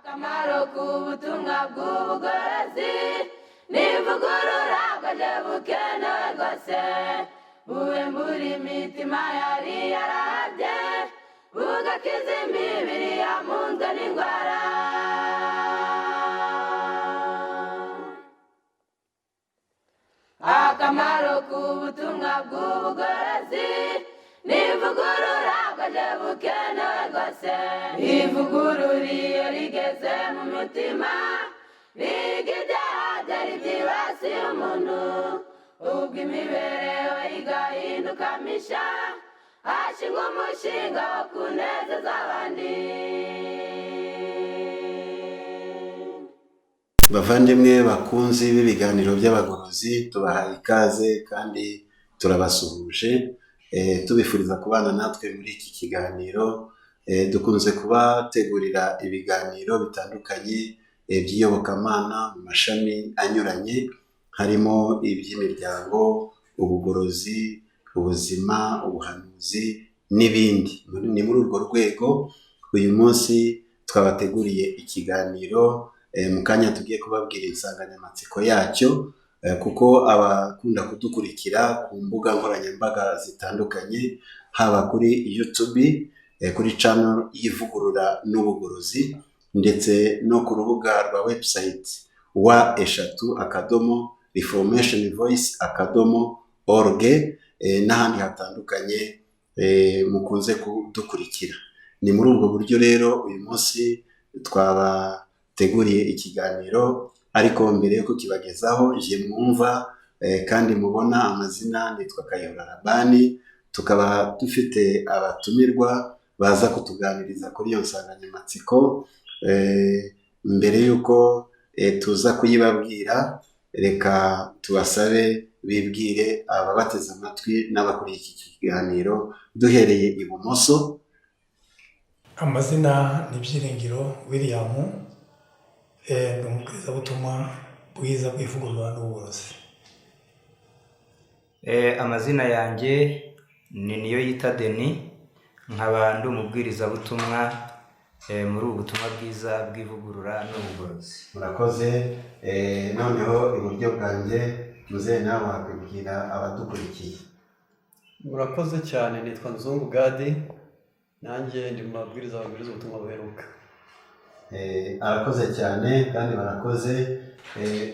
Akamaro k'ubutumwa bw'ubugorozi n'ivugurura bwaje bukenewe rwose, buhembura imitima yari yarahabye, bugakiza imibiri yamunzwe n'indwara. Akamaro k'ubutumwa bw'ubugorozi n'ivugurura bwaje bukenewe rwose. Ivugurura iyo rigeze mu mutima, riga ibyaha byari byibasiye umuntu, ubwo imibereho igahinduka misha, hashingwa umushinga wo kunezeza abandi. Bavandimwe bakunzi b'ibiganiro by'abagorozi, tubahaye ikaze kandi turabasuhuje, tubifuriza kubana natwe muri iki kiganiro. Dukunze kubategurira ibiganiro bitandukanye by'iyobokamana mu mashami anyuranye, harimo iby'imiryango, ubugorozi, ubuzima, ubuhanuzi n'ibindi. Ni muri urwo rwego uyu munsi twabateguriye ikiganiro. Mu kanya tugiye kubabwira insanganyamatsiko yacyo, kuko abakunda kudukurikira ku mbuga nkoranyambaga zitandukanye, haba kuri YouTube, kuri channel y'ivugurura n'ubugorozi, ndetse no ku rubuga rwa website www.reformationvoice.org, n'ahandi hatandukanye mukunze kudukurikira. Ni muri ubwo buryo rero uyu munsi twabateguriye ikiganiro, ariko mbere yo kukibagezaho, njye mwumva kandi mubona amazina nitwa Kayihura Rabani, tukaba dufite abatumirwa baza kutuganiriza kuri iyo nsanganyamatsiko. Mbere y'uko tuza kuyibabwira, reka tubasabe bibwire ababateze amatwi n'abakuriye iki kiganiro, duhereye ibumoso. Amazina ni Byiringiro William, ni umubwirizabutumwa bwiza bw'ivugurura n'ubugorozi. Amazina yanjye ni Niyoyita Denis, nkaba ndi umubwirizabutumwa muri ubu butumwa bwiza bw'ivugurura n'ubugorozi. Murakoze. Noneho iburyo bwanjye, muzehe, nawe wakwibwira abadukurikiye. Murakoze cyane, nitwa Nzungu Gadi, nanjye ndi mu babwiriza babwiriza ubutumwa buheruka. Arakoze cyane kandi barakoze.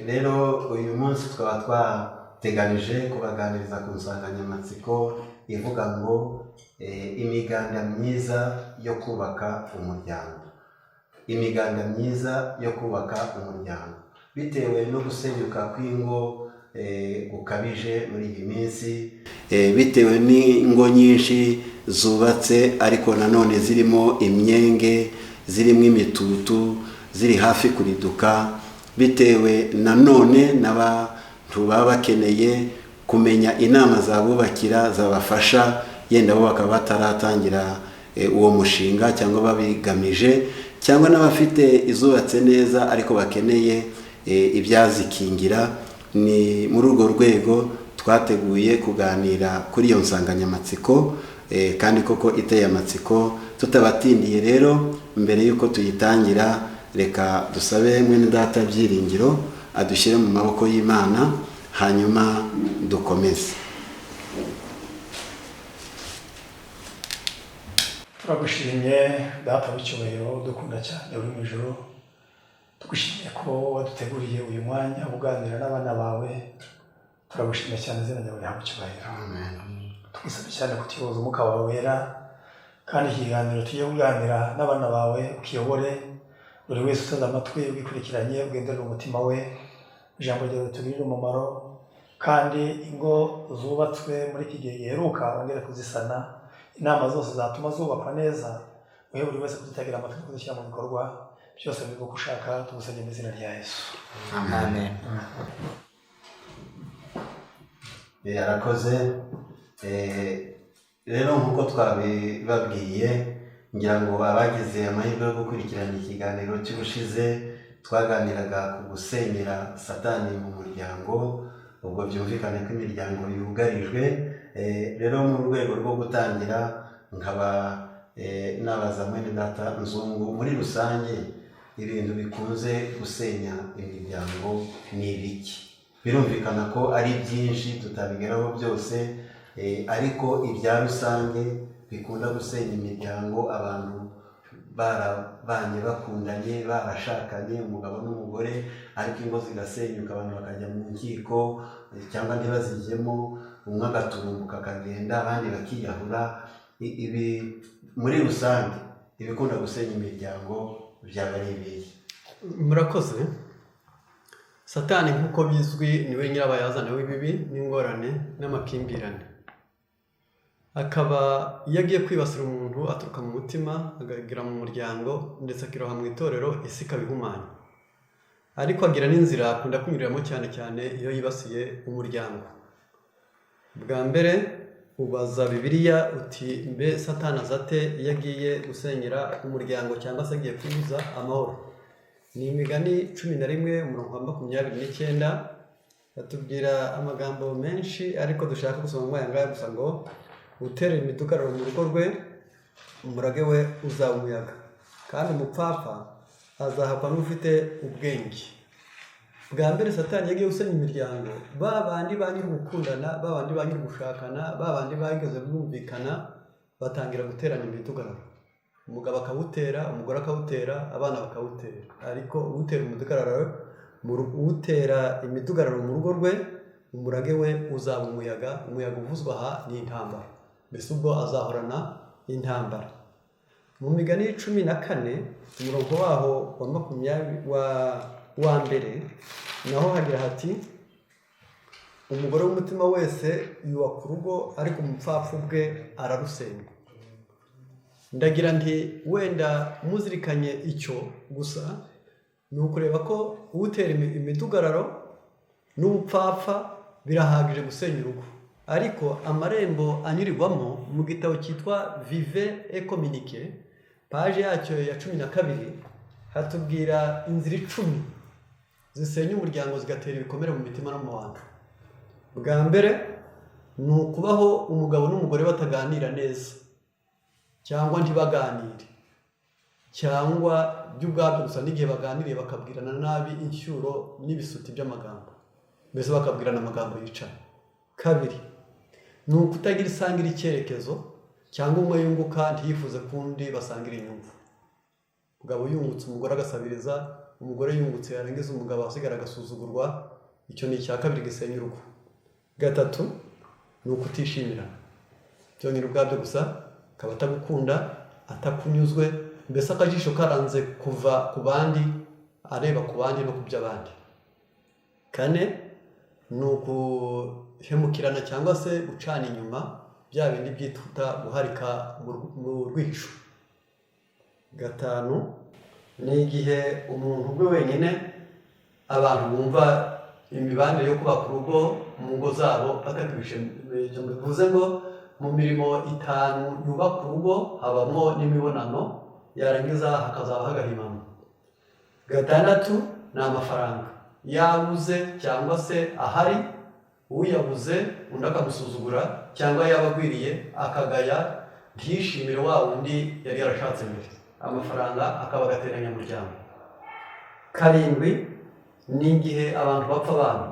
Rero uyu munsi tukaba twateganije kubaganiriza ku nsanganyamatsiko ivuga ngo imiganda myiza yo kubaka umuryango. Imiganda myiza yo kubaka umuryango, bitewe no gusenyuka kw'ingo gukabije muri iyi minsi, bitewe n'ingo nyinshi zubatse ariko nanone zirimo imyenge, zirimo imitutu, ziri hafi kuriduka, bitewe nanone n'abantu baba bakeneye kumenya inama zabubakira, zabafasha, yenda bo bakaba bataratangira uwo mushinga cyangwa babigamije, cyangwa n'abafite izubatse neza ariko bakeneye ibyazikingira. Ni muri urwo rwego twateguye kuganira kuri iyo nsanganyamatsiko, kandi koko iteye amatsiko. Tutabatindiye rero, mbere y'uko tuyitangira, reka dusabe mwene data Byiringiro adushyire mu maboko y'Imana, hanyuma dukomeze. Turagushimye Data w'icyubahiro, dukunda cyane, uri mu ijuru. Tugushimiye ko waduteguriye uyu mwanya uganira n'abana bawe. Turagushimiye cyane, izina ryawe rihabwe icyubahiro. Tugusabye cyane kutuyoboza umwuka wawe wera, kandi ikiganiro tugiye kuganira n'abana bawe ukiyobore, buri wese uteze amatwi ugikurikiranye ugenderere umutima we, ijambo ryawe ritugirire umumaro, kandi ingo zubatswe muri iki gihe giheruka wongere kuzisana, inama zose zatuma zubakwa neza uhe buri wese kuzitegera amatwi no kuzishyira mu bikorwa. Byose bibe uko ushaka, tugusabye mu izina rya Yesu. Amen. Arakoze. Rero nk'uko twabibabwiye, ngira ngo abagize amahirwe yo gukurikirana ikiganiro cy'ubushize, twaganiraga ku gusenyera Satani mu muryango, ubwo byumvikane ko imiryango yugarijwe. Rero mu rwego rwo gutangira, nkaba nabaza mwene data Nzungu, muri rusange Ibintu bikunze gusenya imiryango ni ibiki? Birumvikana ko ari byinshi tutabigeraho byose, ariko ibya rusange bikunda gusenya imiryango, abantu barabanye bakundanye, barashakanye, umugabo n'umugore, ariko ingo zigasenyuka, abantu bakajya mu nkiko cyangwa ntibazijyemo, umwe agaturumbuka akagenda, abandi bakiyahura. Ibi muri rusange ibikunda gusenya imiryango byaba ari ibihe? Murakoze. Satani nk'uko bizwi niwe nyirabayazana w'ibibi n'ingorane n'amakimbirane. Akaba iyo agiye kwibasira umuntu aturuka mu mutima, akagera mu muryango, ndetse akiroha mu itorero, isi ikabihumanya. Ariko agira n'inzira akunda kunyuriramo cyane cyane iyo yibasiye umuryango. Bwa mbere ubaza Bibiliya uti mbe Satani aza ate iyo agiye gusenyera umuryango cyangwa se agiye kubuza amahoro? Ni Imigani 11 umurongo wa 29, atubwira amagambo menshi ariko dushaka gusoma muri aya ngaya gusa ngo utera imidugararo mu rugo rwe, umurage we uzaba umuyaga, kandi umupfapfa azahakwa n'ufite ubwenge. Bwa mbere Satani yagiye gusenya imiryango, ba bandi ba nyiri gukundana, ba bandi ba nyiri gushakana, ba bandi bageze bumvikana, batangira guterana imidugararo. Umugabo akawutera, umugore akawutera, abana bakawutera. Ariko utera imidugararo mu rugo rwe, umurage we uzaba umuyaga. Umuyaga uvuzwa aha ni intambara, mbese ubwo azahorana intambara. Mu Migani 14 umurongo waho wa 20 wa mbere naho hagira hati umugore w'umutima wese yubaka urugo, ariko umupfapfa ubwe ararusenya. Ndagira nti wenda muzirikanye icyo gusa ni ukureba ko utera imidugararo n'ubupfapfa birahagije gusenya urugo. Ariko amarembo anyurirwamo mu gitabo cyitwa Vive et Communique, paje yacyo ya 12, hatubwira inzira 10 zisenya umuryango zigatera ibikomere mu mitima no mu bantu. Bwa mbere ni ukubaho umugabo n'umugore bataganira neza, cyangwa ntibaganire, cyangwa by'ubwabyo gusa n'igihe baganiriye bakabwirana nabi inshyuro n'ibisuti by'amagambo, mbese bakabwirana amagambo yicana. Kabiri ni ukutagira isangira icyerekezo, cyangwa umwe yunguka ntiyifuze kundi basangira inyungu. Umugabo yungutse umugore agasabiriza, umugore yungutse yarangiza umugabo asigara agasuzugurwa. Icyo ni icya kabiri gisenya urugo. Gatatu ni ukutishimirana, byonyine ubwabyo gusa akaba atagukunda, atakunyuzwe, mbese akajisho karanze kuva ku bandi, areba ku bandi no ku by'abandi. Kane ni ukuhemukirana cyangwa se gucana inyuma, bya bindi byitwa guharika mu rwihisho. Gatanu ni igihe umuntu ubwe wenyine abantu bumva imibanire yo kubaka urugo mu ngo zabo batakibishimiye. Bivuze ngo mu mirimo 5 yubaka urugo habamo n'imibonano, yarangiza hakazaba hagahimamo. Gatandatu ni amafaranga yabuze cyangwa se ahari, uyabuze undi akamusuzugura, cyangwa yabagwiriye akagaya, ntiyishimire wa wundi yari yarashatse mbere. Amafaranga akaba agateranya umuryango. Karindwi ni igihe abantu bapfa abana,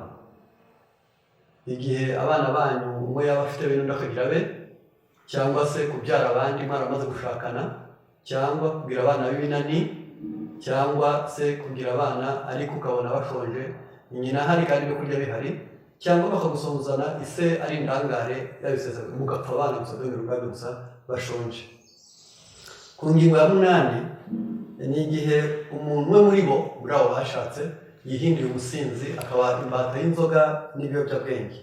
igihe abana banyu umwe yaba afite bene undi akagira be, cyangwa se kubyara abandi mwaramaze gushakana, cyangwa kugira abana b'ibinani, cyangwa se kugira abana ariko ukabona bashonje, nyina ahari kandi ibyo kurya bihari, cyangwa bakagusonzana ise ari indangare yabisesa, mugapfa abana gusa dore ubwabyo gusa bashonje. Ku ngingo ya 8 ni igihe umuntu umwe muri bo, muri abo bashatse, yihinduye umusinzi akaba imbata y'inzoga n'ibiyobyabwenge.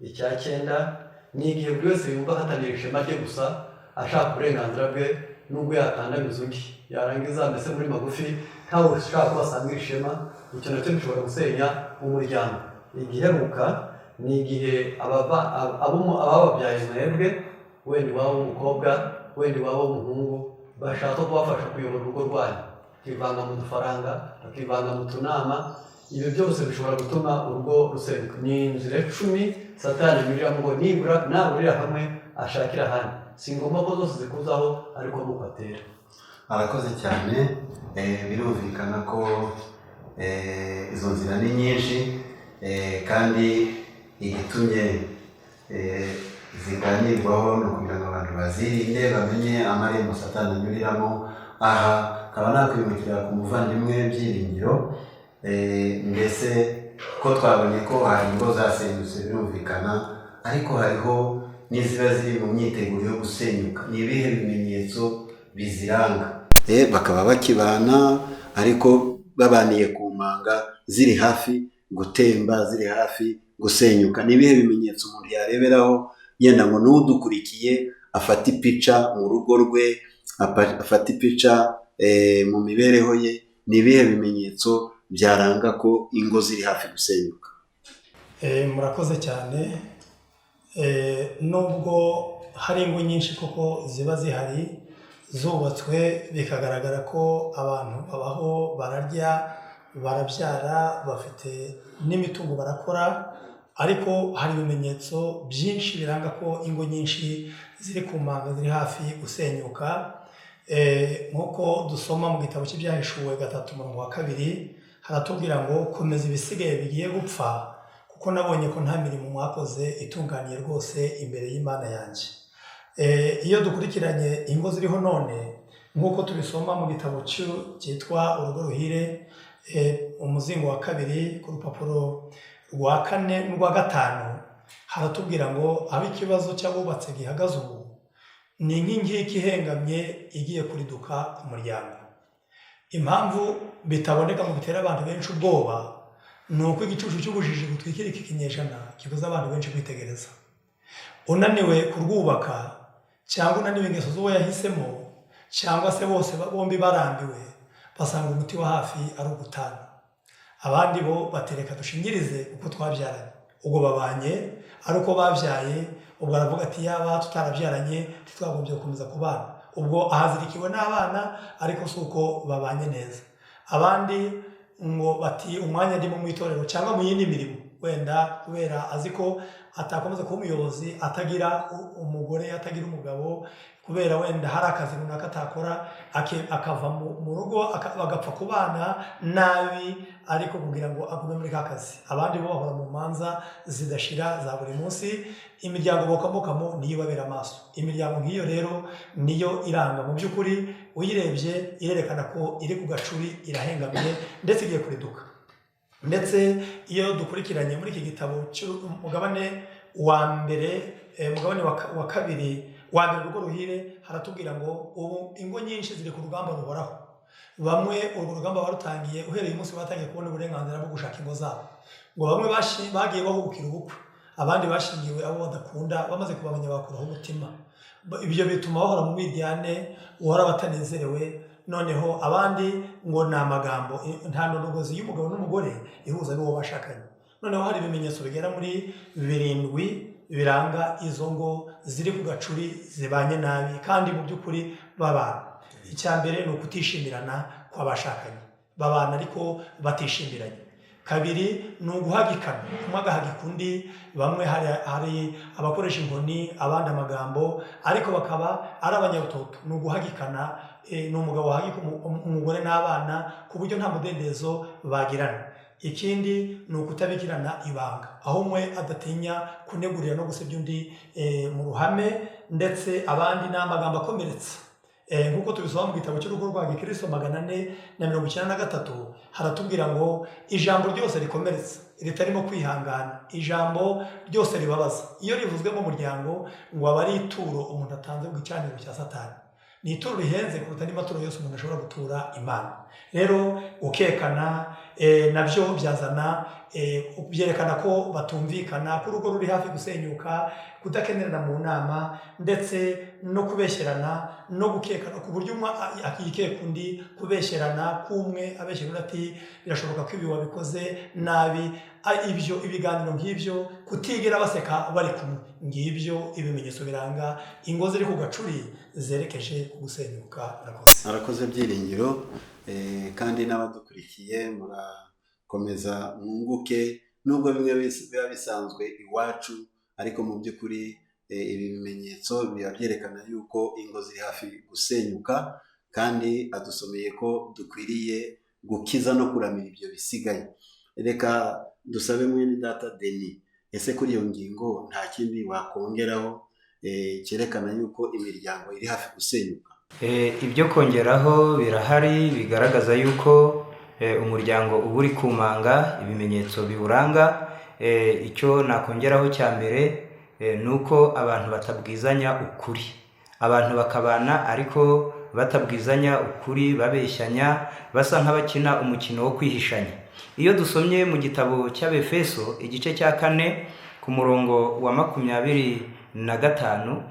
Icya 9 ni igihe buri wese yumva ahatanira ishema rye gusa, ashaka uburenganzira bwe nubwo yakandamiza undi, yarangiza mbese muri magufi ntawe ushaka ko basangira ishema. Icyo nacyo gishobora gusenya umuryango. Igiheruka ni igihe abababyaye mwebwe, wenda iwabo w'umukobwa, wenda iwabo w'umuhungu, bashaka kubafasha kuyobora urugo rwanyu, bakivanga mu dufaranga, bakivanga mu tunama. Ibyo byose bishobora gutuma urugo rusenyuka. Ni inzira 10 Satani anyuriramo ngo nibura naburira hamwe ashakira ahandi. Si ngombwa ko zose zikuzaho, ariko nuko atera. Arakoze cyane. Birumvikana ko izo nzira ni nyinshi, kandi igitumye ziganirwaho ni ukugira ngo abantu bazirinde, bamenye amarembo Satani anyuriramo. Aha nkaba nakwimukira ku muvandimwe Byiringiro. Mbese ko twabonye ko hari ingo zasenyutse, birumvikana, ariko hariho n'iziba ziri mu myiteguro yo gusenyuka. Ni ibihe bimenyetso biziranga? Bakaba bakibana ariko babaniye ku manga, ziri hafi gutemba, ziri hafi gusenyuka. Ni ibihe bimenyetso umuntu yareberaho, yenda ngo n'udukurikiye afate ipica mu rugo rwe, afate ipica mu mibereho ye? Ni ibihe bimenyetso byaranga ko ingo ziri hafi gusenyuka? Murakoze cyane. Nubwo hari ingo nyinshi koko ziba zihari zubatswe, bikagaragara ko abantu babaho, bararya, barabyara, bafite n'imitungo, barakora, ariko hari ibimenyetso byinshi biranga ko ingo nyinshi ziri ku manga, ziri hafi gusenyuka. Nk'uko dusoma mu gitabo cy'Ibyahishuwe 3 umurongo wa 2, haratubwira ngo: "Komeza ibisigaye bigiye gupfa, kuko nabonye ko nta mirimo mwakoze itunganiye rwose imbere y'Imana yanjye." Iyo dukurikiranye ingo ziriho none, nk'uko tubisoma mu gitabo cyitwa Urugo Ruhire, umuzingo wa kabiri, ku rupapuro rwa kane n'urwa gatanu, haratubwira ngo aho ikibazo cy'abubatse gihagaze ubu ni nk'inkike ihengamye igiye kuriduka ku muryango. Impamvu bitaboneka ngo bitere abantu benshi ubwoba ni uko igicucu cy'ubujiji gutwikira iki kinyejana kibuza abantu benshi kwitegereza. Unaniwe kurwubaka, cyangwa unaniwe ingeso z'uwo yahisemo, cyangwa se bose bombi barambiwe, basanga umuti wa hafi ari ugutana. Abandi bo batereka dushingirize kuko twabyaranye. Ubwo babanye ari uko babyaye. Ubwo aravuga ati: "Yaba tutarabyaranye ntitwagombye gukomeza kubana." Ubwo ahazirikiwe n'abana, ariko si uko babanye neza. Abandi ngo bati: "Umwanya ndimo mu itorero cyangwa mu yindi mirimo," wenda kubera azi ko atakomeza kuba umuyobozi atagira umugore, atagira umugabo, kubera wenda hari akazi runaka atakora, akava mu rugo, bagapfa kubana nabi, ariko kugira ngo agume muri ka kazi. Abandi bo bahora mu manza zidashira za buri munsi. Imiryango bakomokamo niyo ibabera amaso. Imiryango nk'iyo rero niyo iranga mu by'ukuri, uyirebye irerekana ko iri ku gacuri, irahengamye, ndetse igiye kuriduka. Ndetse iyo dukurikiranye muri iki gitabo cy'umugabane wa mbere, mugabane wa kabiri, wa mbere, Urugo Ruhire, haratubwira ngo ubu ingo nyinshi ziri ku rugamba ruhoraho. Bamwe urwo rugamba barutangiye uhereye umunsi batangiye kubona uburenganzira bwo gushaka ingo zabo. Ngo bamwe bagiye bahubukira ubukwe, abandi bashingiwe abo badakunda, bamaze kubamenya bakuraho umutima. Ibyo bituma bahora mu miryane, uhora batanezerewe. Noneho abandi ngo ni amagambo, nta ndondogozi y'umugabo n'umugore ihuza n'uwo bashakanye. Noneho hari ibimenyetso bigera muri birindwi biranga izo ngo ziri ku gacuri, zibanye nabi kandi mu by'ukuri babana. Icya mbere ni ukutishimirana kw'abashakanye, babana ariko batishimiranye. Kabiri ni uguhagikana, umwe agahagika undi. Bamwe hari abakoresha inkoni, abandi amagambo, ariko bakaba ari abanyabutoto. Ni uguhagikana, ni umugabo wahagika umugore n'abana ku buryo nta mudendezo bagirana. Ikindi ni ukutabikirana ibanga, aho umwe adatinya kunegurira no gusebya undi mu ruhame. Ndetse abandi ni amagambo akomeretsa. Nk'uko tubisoma mu gitabo cy'Urugo rwa Gikristo 493, haratubwira ngo ijambo ryose rikomeretsa ritarimo kwihangana, ijambo ryose ribabaza, iyo rivuzwe mu muryango, ngo aba ari ituro umuntu atanze ku gicaniro cya Satani. Ni ituro rihenze kuruta andi maturo yose umuntu ashobora gutura Imana. Rero ukekana nabyo byazana, byerekana ko batumvikana, ko urugo ruri hafi gusenyuka. Kudakenerana mu nama, ndetse no kubeshyerana no gukekana, ku buryo umwe akikeka undi, kubeshyerana k'umwe abeshyera undi ati: "Birashoboka ko ibi wabikoze nabi." Ibyo ibiganiro nk'ibyo, kutigera baseka bari kumwe, ngibyo ibimenyetso biranga ingo ziri ku gacuri zerekeje ku gusenyuka. Murakoze. Arakoze Byiringiro. Kandi n'abadukurikiye murakomeza mwunguke, nubwo bimwe biba bisanzwe iwacu, ariko mu by'ukuri ibi bimenyetso biba byerekana yuko ingo ziri hafi gusenyuka. Kandi adusomeye ko dukwiriye gukiza no kuramira ibyo bisigaye. Reka dusabe mwene data Deni, ese kuri iyo ngingo nta kindi wakongeraho cyerekana yuko imiryango iri hafi gusenyuka? Ibyo kongeraho birahari bigaragaza yuko umuryango uba uri ku manga, ibimenyetso biwuranga. Icyo nakongeraho cya mbere ni uko abantu batabwizanya ukuri, abantu bakabana ariko batabwizanya ukuri, babeshyanya, basa nk'abakina umukino wo kwihishanya. Iyo dusomye mu gitabo cy'Abefeso igice cya 4 ku murongo wa 25,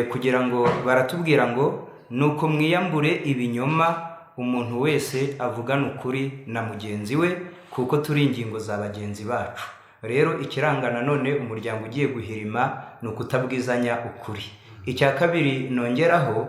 kugira ngo baratubwira ngo nuko mwiyambure ibinyoma, umuntu wese avugana ukuri na mugenzi we, kuko turi ingingo za bagenzi bacu. Rero ikiranga nanone umuryango ugiye guhirima ni ukutabwizanya ukuri. Icya kabiri nongeraho,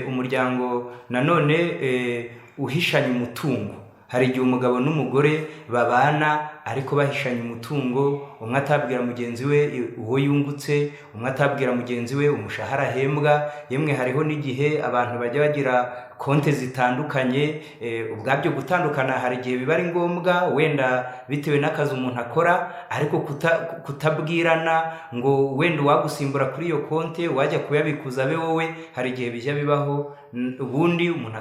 umuryango nanone uhishanya umutungo. Hari igihe umugabo n'umugore babana ariko bahishanya umutungo, umwe atabwira mugenzi we uwo yungutse, umwe atabwira mugenzi we umushahara ahembwa. Yemwe hariho n'igihe abantu bajya bagira konte zitandukanye. Ubwabyo gutandukana hari igihe biba ari ngombwa, wenda bitewe n'akazi umuntu akora, ariko kutabwirana ngo wenda uwagusimbura kuri iyo konte wajya kuyabikuza abe wowe, hari igihe bijya bibaho. Ubundi umuntu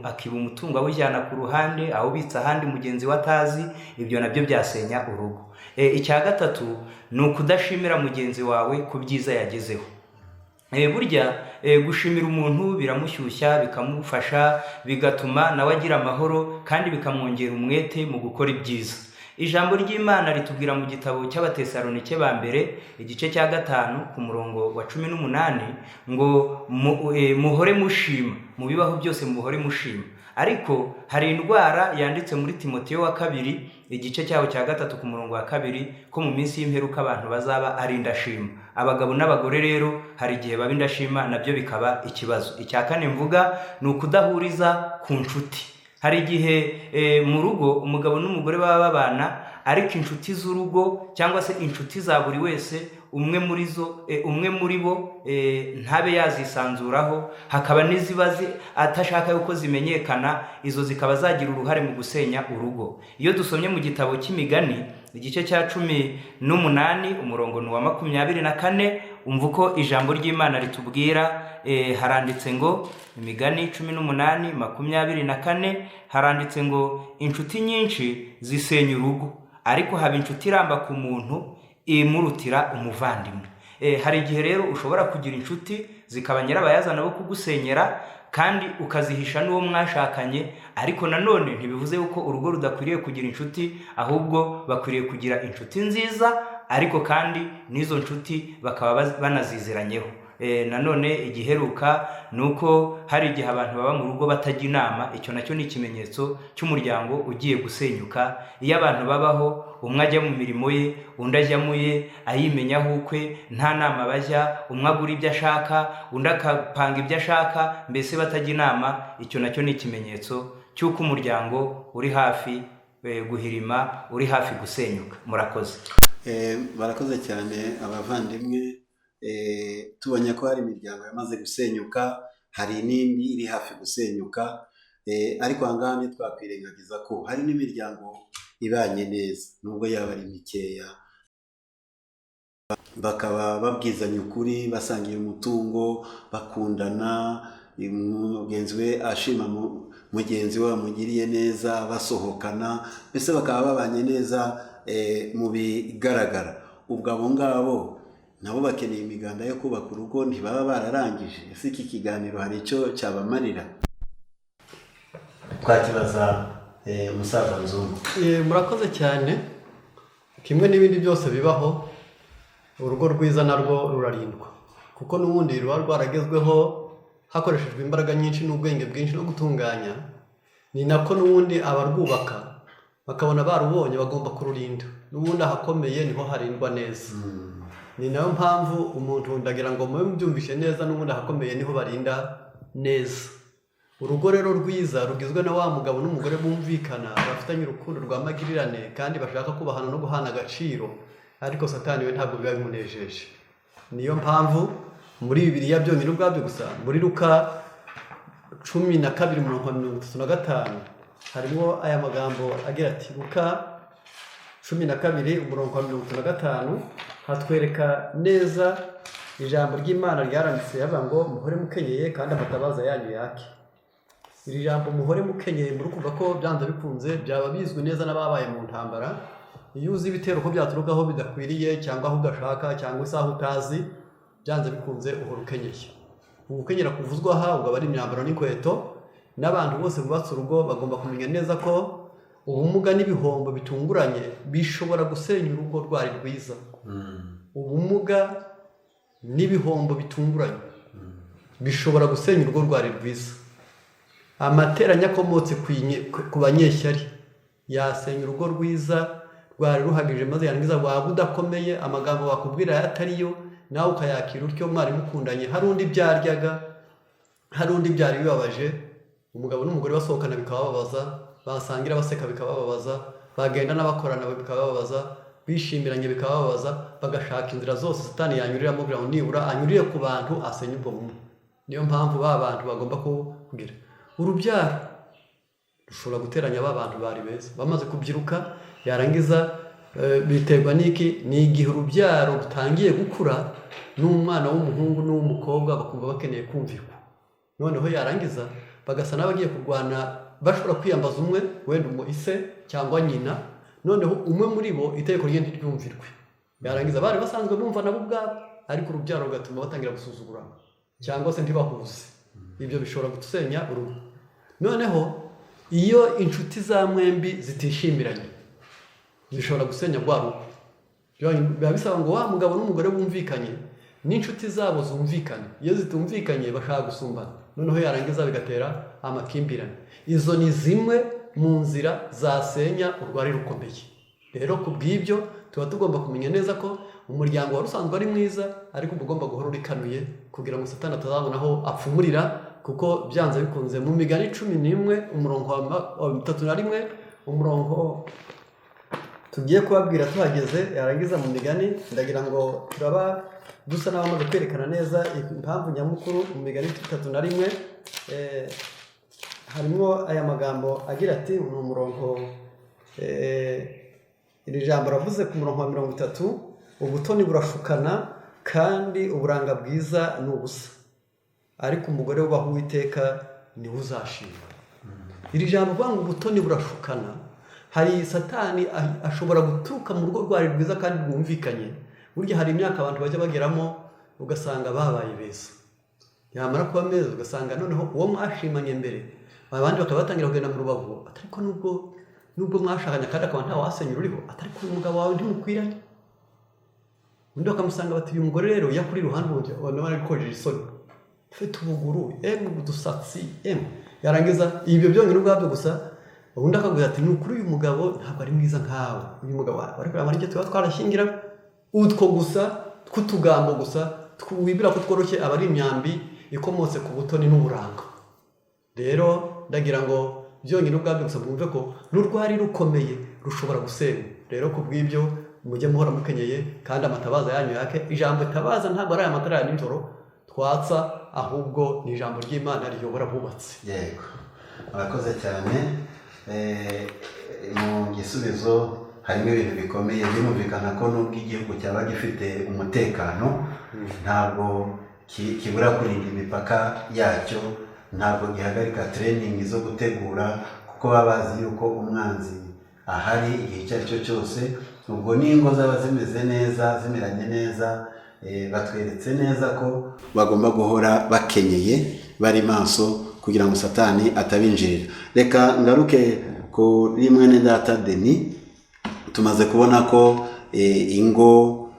akiba umutungo awujyana ku ruhande, awubitsa ahandi mugenzi we atazi, ibyo nabyo byasenya urugo. Icya gatatu ni ukudashimira mugenzi wawe ku byiza yagezeho. Burya gushimira umuntu biramushyushya, bikamufasha, bigatuma nawe agira amahoro, kandi bikamwongera umwete mu gukora ibyiza. Ijambo ry'Imana ritubwira mu gitabo cy'Abatesalonike ba mbere igice cya 5 ku murongo wa 18 ngo muhore mushima, mu bibaho byose muhore mushima. Ariko hari indwara yanditse muri Timoteyo wa kabiri igice cyaho cya 3 ku murongo wa 2 ko mu minsi y'imperuka abantu bazaba ari indashima. Abagabo n'abagore rero hari igihe baba indashima, nabyo bikaba ikibazo. Icya kane mvuga ni ukudahuriza ku nshuti. Hari igihe mu rugo umugabo n'umugore baba babana, ariko inshuti z'urugo cyangwa se inshuti za buri wese, umwe muri zo, umwe muri bo ntabe yazisanzuraho, hakaba n'iziba atashaka yuko zimenyekana, izo zikaba zagira uruhare mu gusenya urugo. Iyo dusomye mu gitabo cy'Imigani igice cya 18 umurongo ni wa 24, umva uko ijambo ry'Imana ritubwira. Haranditse ngo Imigani 18 24, haranditse ngo inshuti nyinshi zisenya urugo, ariko haba inshuti iramba ku muntu imurutira umuvandimwe. Hari igihe rero ushobora kugira inshuti zikaba nyirabayazana bo kugusenyera, kandi ukazihisha n'uwo mwashakanye. Ariko nanone ntibivuze yuko urugo rudakwiriye kugira inshuti, ahubwo bakwiriye kugira inshuti nziza, ariko kandi n'izo nshuti bakaba banaziziranyeho. Nanone igiheruka ni uko hari igihe abantu baba mu rugo batajya inama, icyo nacyo ni ikimenyetso cy'umuryango ugiye gusenyuka. Iyo abantu babaho umwe ajya mu mirimo ye, undi ajya mu ye, ayimenyaho ukwe, nta nama bajya, umwe agura ibyo ashaka, undi akapanga ibyo ashaka, mbese batajya inama, icyo nacyo ni ikimenyetso cy'uko umuryango uri hafi guhirima, uri hafi gusenyuka. Murakoze. Barakoze cyane abavandimwe. Tubonye ko hari imiryango yamaze gusenyuka, hari n'indi iri hafi gusenyuka, ariko aha ngaha ntitwakwirengagiza ko hari n'imiryango ibanye neza nubwo yaba ari mikeya, bakaba babwizanya ukuri, basangiye umutungo, bakundana, mugenzi we ashima mugenzi we wamugiriye neza, basohokana, mbese bakaba babanye neza mu bigaragara. Ubwo abo ngabo nabo bakeneye imiganda yo kubaka urugo, ntibaba bararangije. Ese iki kiganiro hari icyo cyabamarira? Twakibaza musaza Nzungu. Murakoze cyane. Kimwe n'ibindi byose bibaho, urugo rwiza narwo rurarindwa, kuko n'ubundi ruba rwaragezweho hakoreshejwe imbaraga nyinshi n'ubwenge bwinshi no gutunganya. Ni nako n'ubundi abarwubaka bakabona barubonye bagomba kururinda. N'ubundi ahakomeye niho harindwa neza. Ni nayo mpamvu umuntu ndagira ngo mube mubyumvishe neza, n'ubundi ahakomeye niho barinda neza. Urugo rero rwiza rugizwe na wa mugabo n'umugore bumvikana, bafitanye urukundo rwa magirirane kandi bashaka kubahana no guhana agaciro, ariko Satani we ntabwo biba bimunejeje. Niyo mpamvu muri Bibiliya byonyine ubwabyo gusa, muri Luka 12 umurongo wa 35 harimo aya magambo agira ati, Luka 12 umurongo wa 35 hatwereka neza ijambo ry'Imana ryaranditse yavuga ngo muhore mukenyeye kandi amatabaza yanyu yake. Iri jambo muhore mukenyeye muri kumva ko byanze bikunze byaba bizwi neza n'ababaye mu ntambara. Iyo uzi ibitero ko byaturukaho bidakwiriye cyangwa aho udashaka cyangwa isaha utazi, byanze bikunze uhora ukenyeye. Ugukenyera kuvuzwa aha ubwo aba ari imyambaro n'inkweto, n'abantu bose bubatse urugo bagomba kumenya neza ko ubumuga n'ibihombo bitunguranye bishobora gusenya urugo rwari rwiza. Ubumuga n'ibihombo bitunguranye bishobora gusenya urugo rwari rwiza. Amateranya akomotse ku banyeshyari yasenya urugo rwiza rwari ruhagije, maze yarangiza waba udakomeye amagambo bakubwira atariyo nawe ukayakira utyo. Mwari mukundanye, hari undi byaryaga, hari undi byari bibabaje. Umugabo n'umugore basohokana bikabababaza, basangira baseka bikabababaza, bagenda n'abakorana bikabababaza, bishimiranye bikabababaza, bagashaka inzira zose Satani yanyuriramo kugira ngo nibura anyurire ku bantu asenye ubwo bumwe. Niyo mpamvu ba bantu bagomba kugira urubyaro rushobora guteranya ba bantu bari beza bamaze kubyiruka, yarangiza biterwa n'iki? Ni igihe urubyaro rutangiye gukura n'umwana w'umuhungu n'uw'umukobwa bakumva bakeneye kumvirwa, noneho yarangiza bagasa n'abagiye kurwana, bashobora kwiyambaza umwe wenda umu ise cyangwa nyina, noneho umwe muri bo itegeko rye ntiryumvirwe, yarangiza bari basanzwe bumva nabo ubwabo, ariko urubyaro rugatuma batangira gusuzugurana cyangwa se ntibahuze. Ibyo bishobora gusenya urugo. Noneho iyo inshuti za mwembi zitishimiranye zishobora gusenya rwa rugo. Biba bisaba ngo wa mugabo n'umugore bumvikanye n'inshuti zabo zumvikane. Iyo zitumvikanye bashaka gusumbana, noneho yarangiza bigatera amakimbirane. Izo ni zimwe mu nzira zasenya urwari rukomeye. Rero ku bw'ibyo tuba tugomba kumenya neza ko umuryango wari usanzwe ari mwiza, ariko uba ugomba guhora urikanuye kugira ngo Satani atazabona aho apfumurira, kuko byanze bikunze mu migani 11 umurongo wa 31 umurongo tugiye kubabwira tuhageze, yarangiza mu migani ndagira ngo turaba dusa n'abamaze kwerekana neza impamvu nyamukuru. Mu migani 31 harimo aya magambo agira ati, ni umurongo iri jambo ravuze ku murongo wa 30, ubutoni burashukana kandi uburanga bwiza ni ubusa, ariko umugore wubaha Uwiteka niwe uzashima. Iri jambo kuvuga ngo ubutoni burashukana, hari Satani ashobora guturuka mu rugo rwari rwiza kandi rwumvikanye. Burya hari imyaka abantu bajya bageramo ugasanga babaye beza, yamara kuba meza ugasanga noneho uwo mwashimanye mbere abandi bakaba batangira kugenda mu rubavu, ariko nubwo mwashakanye kandi akaba nta wasenyura uriho, atari ko umugabo wawe ntimukwiranye. Undi bakamusanga bati uyu mugore rero yakuri iruhande ubona bari kojeje isoni, ufite ubuguru, udusatsi, yarangiza ibyo byonyine ubwabyo gusa. Ubundi akabwira ati ni ukuri uyu mugabo ntabwo ari mwiza nkawe, uyu mugabo ariko yamara icyo tuba twarashyingira utwo gusa tw'utugambo gusa wibwira ko tworoshye, aba ari imyambi ikomotse ku butoni n'uburanga. Rero ndagira ngo byonyine ubwabyo gusa mwumve ko n'urwari rukomeye rushobora gusenywa. Rero ku bw'ibyo mujye muhora mukenyeye kandi amatabaza yanyu yake. Ijambo tabaza ntabwo ari aya matara ya nijoro twatsa, ahubwo ni ijambo ry'Imana riyobora abubatsi. Yego, murakoze cyane. Mu gisubizo harimo ibintu bikomeye. Birumvikana ko nubwo igihugu cyaba gifite umutekano, ntabwo kibura kurinda imipaka yacyo, ntabwo gihagarika training zo gutegura, kuko baba bazi yuko umwanzi ahari igihe icyo ari cyo cyose. Ubwo n'ingo zaba zimeze neza, zimeranye neza, batweretse neza ko bagomba guhora bakenyeye bari maso kugira ngo Satani atabinjirira. Reka ngaruke kuri mwene data Denis. Tumaze kubona ko ingo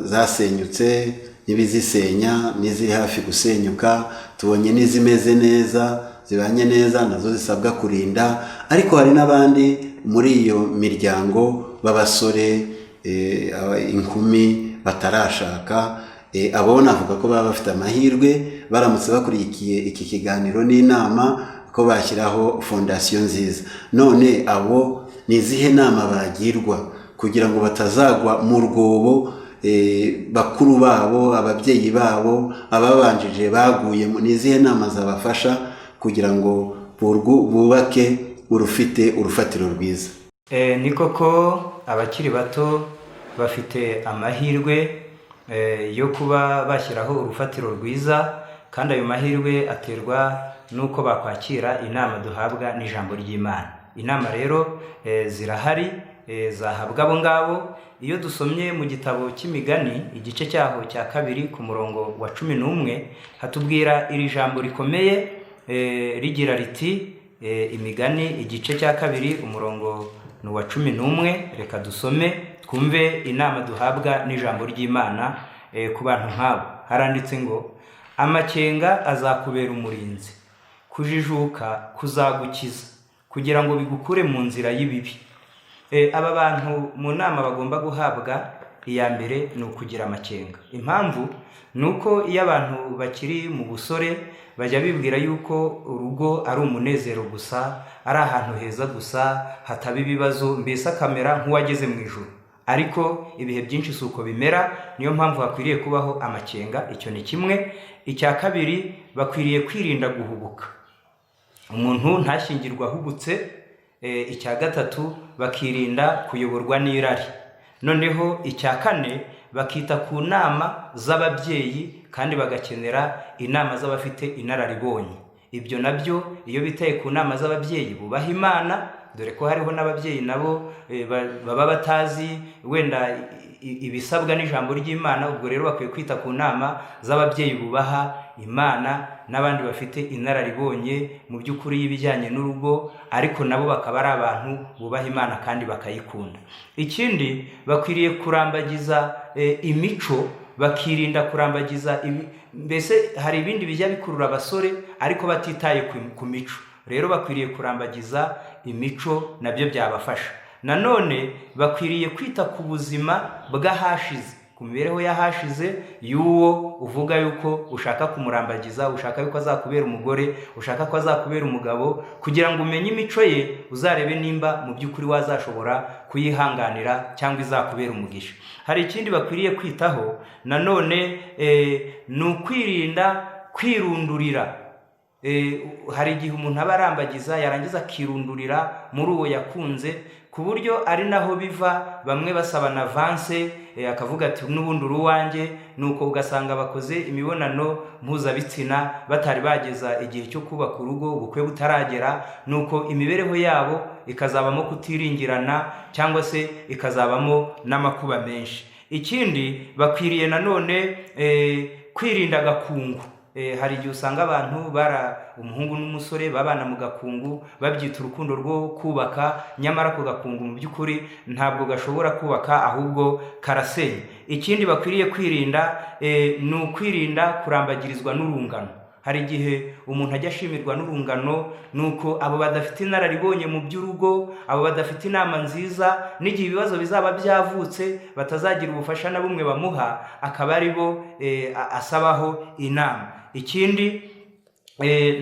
zasenyutse n'ibizisenya n'iziri hafi gusenyuka, tubonye n'izimeze neza zibanye neza nazo zisabwa kurinda, ariko hari n'abandi muri iyo miryango b'abasore, inkumi batarashaka. Abo navuga ko baba bafite amahirwe baramutse bakurikiye iki kiganiro n'inama ko bashyiraho fondasiyo nziza. None abo ni izihe nama bagirwa kugira ngo batazagwa mu rwobo bakuru babo, ababyeyi babo, ababanjije baguyemo? Ni izihe nama zabafasha kugira ngo bubake urufite urufatiro rwiza? Ni koko abakiri bato bafite amahirwe yo kuba bashyiraho urufatiro rwiza, kandi ayo mahirwe aterwa n'uko bakwakira inama duhabwa n'ijambo ry'Imana. Inama rero zirahari, zahabwa abo ngabo. Iyo dusomye mu gitabo cy'Imigani igice cyaho cya 2 ku murongo wa 11, hatubwira iri jambo rikomeye, rigira riti, Imigani igice cya 2 umurongo ni uwa 11. Reka dusome twumve inama duhabwa n'ijambo ry'Imana ku bantu nk'abo. Haranditse ngo: amakenga azakubera umurinzi, kujijuka kuzagukiza, kugira ngo bigukure mu nzira y'ibibi. Aba bantu mu nama bagomba guhabwa, iya mbere ni ukugira amakenga. Impamvu ni uko iyo abantu bakiri mu busore bajya bibwira yuko urugo ari umunezero gusa, ari ahantu heza gusa, hataba ibibazo, mbese akamera nk'uwageze mu ijuru. Ariko ibihe byinshi si uko bimera, niyo mpamvu hakwiriye kubaho amakenga. Icyo ni kimwe. Icya kabiri, bakwiriye kwirinda guhubuka. Umuntu ntashyingirwe ahubutse. Icya gatatu, bakirinda kuyoborwa n'irari. Noneho icya kane, bakita ku nama z'ababyeyi kandi bagakenera inama z'abafite inararibonye. Ibyo nabyo iyo bitaye ku nama z'ababyeyi bubaha Imana, dore ko hariho n'ababyeyi nabo baba batazi wenda ibisabwa n'ijambo ry'Imana. Ubwo rero bakwiye kwita ku nama z'ababyeyi bubaha Imana n'abandi bafite inararibonye mu by'ukuri y'ibijyanye n'urugo, ariko nabo bakaba ari abantu bubaha Imana kandi bakayikunda. Ikindi, bakwiriye kurambagiza imico, bakirinda kurambagiza mbese hari ibindi bijya bikurura abasore ariko batitaye ku mico. Rero bakwiriye kurambagiza imico, nabyo byabafasha. Nanone bakwiriye kwita ku buzima bw'ahashize, ku mibereho y'ahashize y'uwo uvuga yuko ushaka kumurambagiza, ushaka yuko azakubera umugore, ushaka ko azakubera umugabo, kugira ngo umenye imico ye, uzarebe nimba mu by'ukuri wazashobora kuyihanganira cyangwa izakubera umugisha. Hari ikindi bakwiriye kwitaho nanone, ni ukwirinda kwirundurira. Hari igihe umuntu aba arambagiza yarangiza akirundurira muri uwo yakunze, ku buryo ari naho biva bamwe basaba na avance, akavuga ati n'ubundi uri uwanjye, nuko ugasanga bakoze imibonano mpuzabitsina batari bageza igihe cyo kubaka urugo, ubukwe butaragera, nuko imibereho yabo ikazabamo kutiringirana cyangwa se ikazabamo n'amakuba menshi. Ikindi bakwiriye nanone kwirinda agakungu. Hari igihe usanga abantu bara umuhungu n'umusore babana mu gakungu babyita urukundo rwo kubaka, nyamara ako gakungu mu by'ukuri ntabwo gashobora kubaka, ahubwo karasenya. Ikindi bakwiriye kwirinda ni ukwirinda kurambagirizwa n'urungano. Hari igihe umuntu ajya ashimirwa n'urungano, nuko abo badafite inararibonye mu by'urugo, abo badafite inama nziza, n'igihe ibibazo bizaba byavutse batazagira ubufasha na bumwe bamuha, akaba ari bo asabaho inama. Ikindi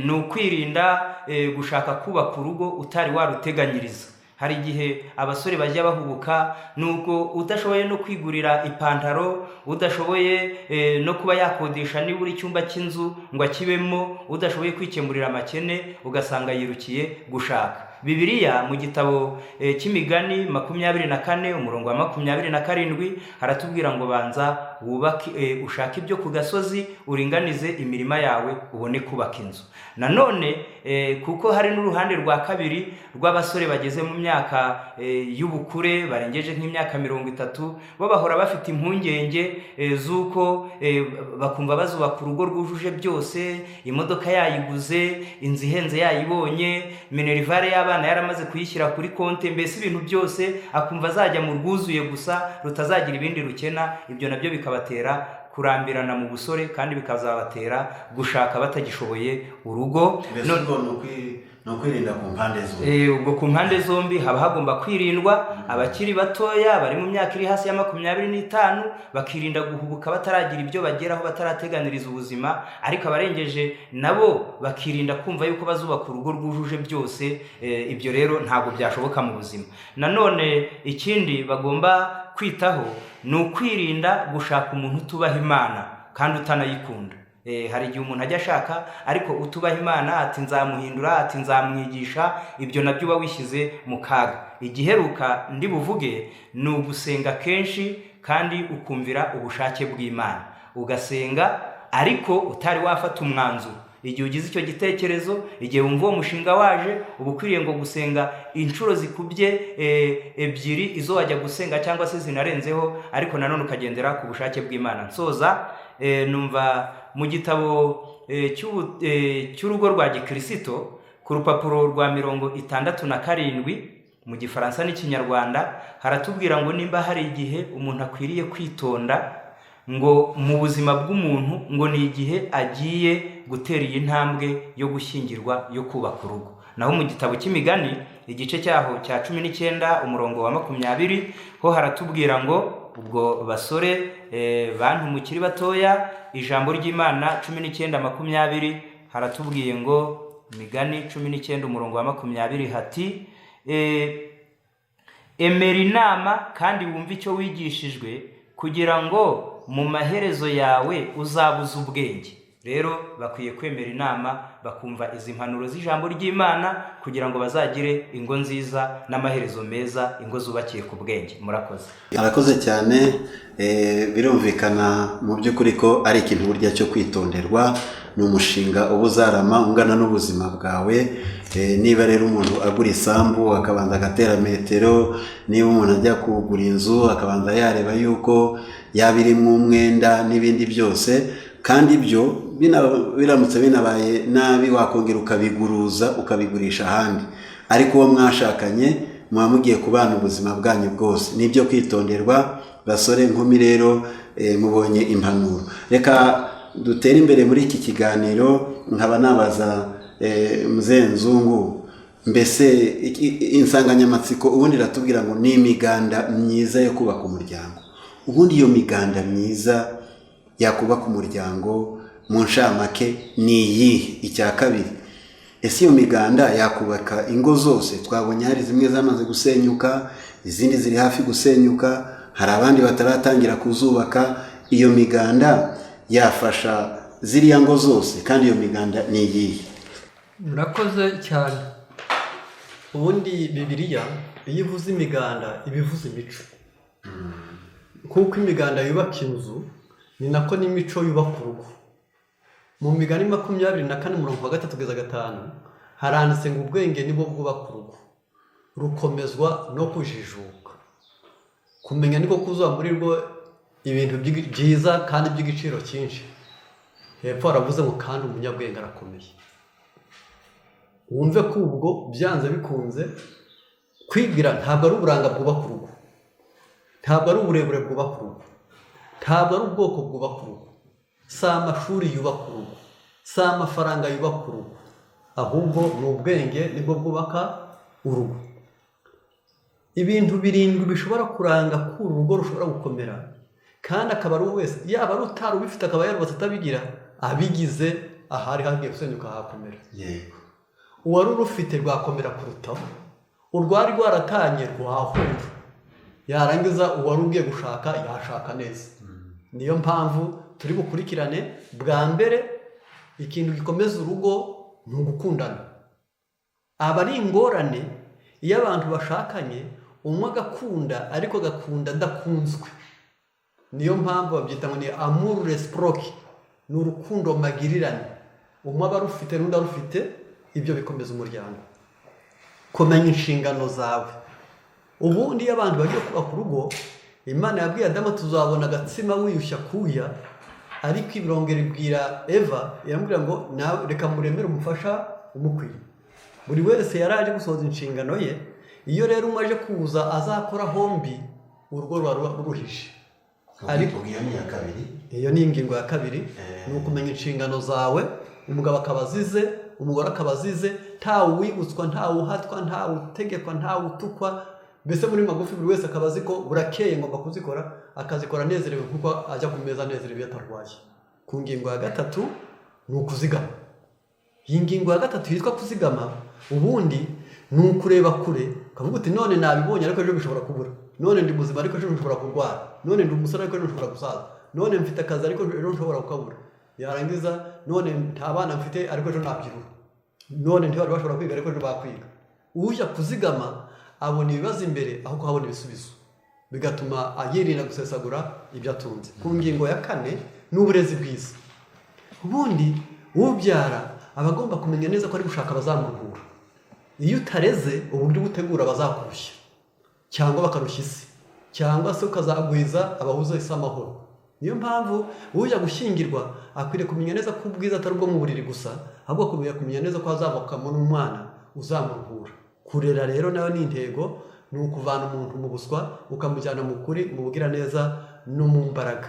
ni ukwirinda gushaka kubaka urugo utari waruteganyiriza. Hari igihe abasore bajya bahubuka, nuko udashoboye no kwigurira ipantaro, udashoboye no kuba yakodesha nibura icyumba cy'inzu ngo akibemo, udashoboye kwikemurira amakene, ugasanga yirukiye gushaka. Bibiliya mu gitabo cy'Imigani 24 umurongo wa 27 haratubwira ngo banza wubake, ushake ibyo ku gasozi, uringanize imirima yawe, ubone kubaka inzu. Nanone kuko hari n'uruhande rwa kabiri rw'abasore bageze mu myaka y'ubukure, barengeje nk'imyaka 30, bo bahora bafite impungenge z'uko bakumva bazubaka urugo rwujuje byose, imodoka yayiguze, inzu ihenze yayibonye, minerivare y'abana yaramaze kuyishyira kuri konte, mbese ibintu byose akumva azajya mu rwuzuye gusa rutazagira ibindi rukena. Ibyo nabyo bikabatera kurambirana mu busore, kandi bikazabatera gushaka batagishoboye urugo. Mbese ubwo ni ukwirinda ku mpande zombi. Ubwo ku mpande zombi haba hagomba kwirindwa. Abakiri batoya bari mu myaka iri hasi ya 25 bakirinda guhubuka bataragira ibyo bageraho, batarateganiriza ubuzima, ariko abarengeje nabo bakirinda kumva yuko bazubaka urugo rwujuje byose. Ibyo rero ntabwo byashoboka mu buzima. Nanone ikindi bagomba kwitaho ni ukwirinda gushaka umuntu utubaha Imana kandi utanayikunda. Hari igihe umuntu ajya ashaka ariko utubaha Imana, ati nzamuhindura, ati nzamwigisha, ibyo nabyo uba wishyize mu kaga. Igiheruka ndi buvuge ni ugusenga kenshi kandi ukumvira ubushake bw'Imana, ugasenga ariko utari wafata umwanzuro. Igihe ugize icyo gitekerezo, igihe wumva uwo mushinga waje, uba ukwiriye ngo gusenga inshuro zikubye ebyiri izo wajya gusenga cyangwa se zinarenzeho, ariko nanone ukagendera ku bushake bw'Imana. Nsoza numva mu gitabo cy'urugo rwa gikirisito ku rupapuro rwa 67 mu Gifaransa n'Ikinyarwanda haratubwira ngo nimba hari igihe umuntu akwiriye kwitonda ngo mu buzima bw'umuntu, ngo ni igihe agiye gutera iyi ntambwe yo gushyingirwa, yo kubaka urugo. Naho mu gitabo cy'Imigani igice cyaho cya 19 umurongo wa 20 ho haratubwira ngo ubwo basore bantu mukiri batoya, ijambo ry'Imana 19:20 haratubwiye ngo Imigani 19 umurongo wa 20 hati emera inama kandi wumve icyo wigishijwe, kugira ngo mu maherezo yawe uzabuze ubwenge. Rero bakwiye kwemera inama, bakumva izi mpanuro z'ijambo ry'Imana kugira ngo bazagire ingo nziza n'amaherezo meza, ingo zubakiye ku bwenge. Murakoze. Arakoze cyane. Birumvikana mu by'ukuri ko ari ikintu burya cyo kwitonderwa, ni umushinga uba uzarama ungana n'ubuzima bwawe. Niba rero umuntu agura isambu akabanza agatera metero, niba umuntu ajya kugura inzu akabanza yareba yuko yaba irimo umwenda n'ibindi byose, kandi ibyo biramutse binabaye nabi wakongera ukabiguruza ukabigurisha ahandi, ariko uwo mwashakanye muba mugiye kubana ubuzima bwanyu bwose. Nibyo kwitonderwa basore nkumi. Rero mubonye impanuro. Reka dutere imbere muri iki kiganiro, nkaba nabaza Mzee Nzungu, mbese insanganyamatsiko ubundi iratubwira ngo ni imiganda myiza yo kubaka umuryango. Ubundi iyo miganda myiza yakubaka umuryango mu nshamake ni iyihe? Icya kabiri, ese iyo miganda yakubaka ingo zose? Twabonye hari zimwe zamaze gusenyuka, izindi ziri hafi gusenyuka, hari abandi bataratangira kuzubaka. Iyo miganda yafasha ziriya ngo zose, kandi iyo miganda ni iyihe? Murakoze cyane. Ubundi Bibiliya iyo ivuze imiganda iba ivuze imico. Kuko imiganda yubaka inzu, ni nako n'imico yubaka urugo. Mu Migani 24 umurongo wa 3-5 haranditse ngo ubwenge nibwo bwubaka urugo, rukomezwa no kujijuka. Kumenya niko kuzuba muri rwo ibintu byiza kandi by'igiciro cyinshi. Hepfo haravuze ngo kandi umunyabwenge arakomeye. Wumve ko ubwo byanze bikunze kwigira ntabwo ari uburanga bwubaka urugo, ntabwo ari uburebure bwubaka urugo, ntabwo ari ubwoko bwubaka urugo, si amashuri yubaka urugo, si amafaranga yubaka urugo, ahubwo ni ubwenge nibwo bwubaka urugo. Ibintu 7 bishobora kuranga ko urugo rushobora gukomera, kandi akaba ari wese yaba ari utari ubifite akaba yarubatse atabigira, abigize ahari hagiye gusenyuka hakomera. Yego, uwari urufite rwakomera kurutaho, urwari rwaratanye rwahura, yarangiza uwari ugiye gushaka yashaka neza. Niyo mpamvu turi bukurikirane. Bwa mbere, ikintu gikomeza urugo ni ugukundana. Aba ari ingorane iyo abantu bashakanye, umwe agakunda ariko agakunda adakunzwe. Niyo mpamvu babyita ngo ni amour réciproque, ni urukundo magirirane, umwe aba arufite n'undi arufite. Ibyo bikomeza umuryango. Kumenya inshingano zawe. Ubundi iyo abantu bagiye kubaka urugo, Imana yabwiye Adamu tuzabona agatsima wiyushya kuya, ariko ibirongera ibwira Eva iramubwira ngo nawe reka muremere umufasha umukwiye. Buri wese yari aje gusohoza inshingano ye. Iyo rero umwe aje kuza azakora hombi, urugo ruba ruruhije. Ariko iyo ni iya kabiri, iyo ni ingingo ya kabiri, ni ukumenya inshingano zawe. Umugabo akaba azize, umugore akaba azize, ntawe wibutswa, ntawe uhatwa, ntawe utegekwa, ntawe utukwa. Mbese muri magufi buri wese akaba azi ko burakeye ngomba kuzikora, akazikora anezerewe kuko ajya ku meza anezerewe iyo atarwaye. Ku ngingo ya 3 ni ukuzigama. Iyi ngingo ya 3 yitwa kuzigama, ubundi ni ukureba kure Ukavuga uti none nabibonye ariko ejo bishobora kubura, none ndi muzima ariko ejo nshobora kurwara, none ndi umusore ariko ejo nshobora gusaza, none mfite akazi ariko ejo nshobora kukabura, yarangiza none nta bana mfite ariko ejo nabyirura, none ntibari bashobora kwiga ariko ejo bakwiga. Ujya kuzigama abona ibibazo imbere aho kuhabona ibisubizo, bigatuma yirinda gusesagura ibyo atunze. Ku ngingo ya kane ni uburezi bwiza. Ubundi ubyara aba agomba kumenya neza ko ari gushaka abazamuruhura. Iyo utareze uburyo ubutegura bazakurushya cyangwa bakarushya isi, cyangwa se ukazagwiza abahuza isi amahoro. Niyo mpamvu ujya gushyingirwa akwiriye kumenya neza ko ubwiza atari ubwo mu buriri gusa, ahubwo akwiriye kumenya neza ko hazavukamo n'umwana uzamuruhura. Kurera rero nayo ni intego, ni ukuvana umuntu mu buswa ukamujyana mu kuri, mu bugiraneza no mu mbaraga.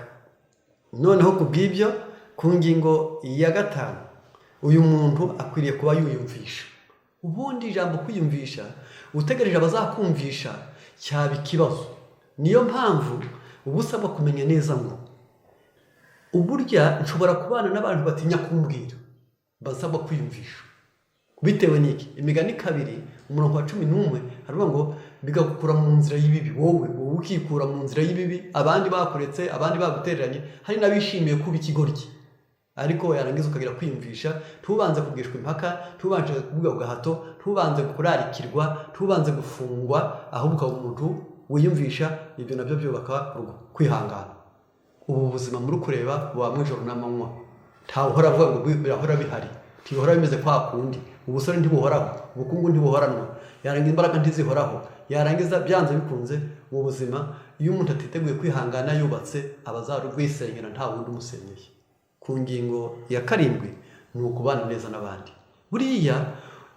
Noneho ku bw'ibyo, ku ngingo ya gatanu, uyu muntu akwiriye kuba yiyumvisha. Ubundi ijambo kwiyumvisha, utegereje abazakumvisha cyaba ikibazo. Niyo mpamvu uba usabwa kumenya neza ngo uburya nshobora kubana n'abantu batinya kumbwira, basabwa kwiyumvisha. Bitewe n'iki? Imigani 2:11 haravuga ngo bigakukura mu nzira y'ibibi, wowe ukikura mu nzira y'ibibi, abandi bakuretse, abandi bagutereranye, hari n'abishimiye kuba ikigoryi. Ariko yarangiza ukagira kwiyumvisha, ntubanze kugishwa impaka, ntubanze kuvuga ku gahato, ntubanze kurarikirwa, ntubanze gufungwa, ahubwo ukaba umuntu wiyumvisha. Ibyo nabyo byubaka urugo. Kwihangana. Ubu buzima muri kureba buba mw'ijoro n'amanywa, ntawe uhora avuga ngo birahora bihari, ntibihora bimeze kwa kundi. Ubusore ntibuhoraho, ubukungu ntibuhoranwa, yarangiza imbaraga ntizihoraho, yarangiza byanze bikunze mu buzima. Iyo umuntu atiteguye kwihangana yubatse, aba azarurwisenyera nta wundi umusenyeye. Ku ngingo ya karindwi ni ukubana neza n'abandi. Buriya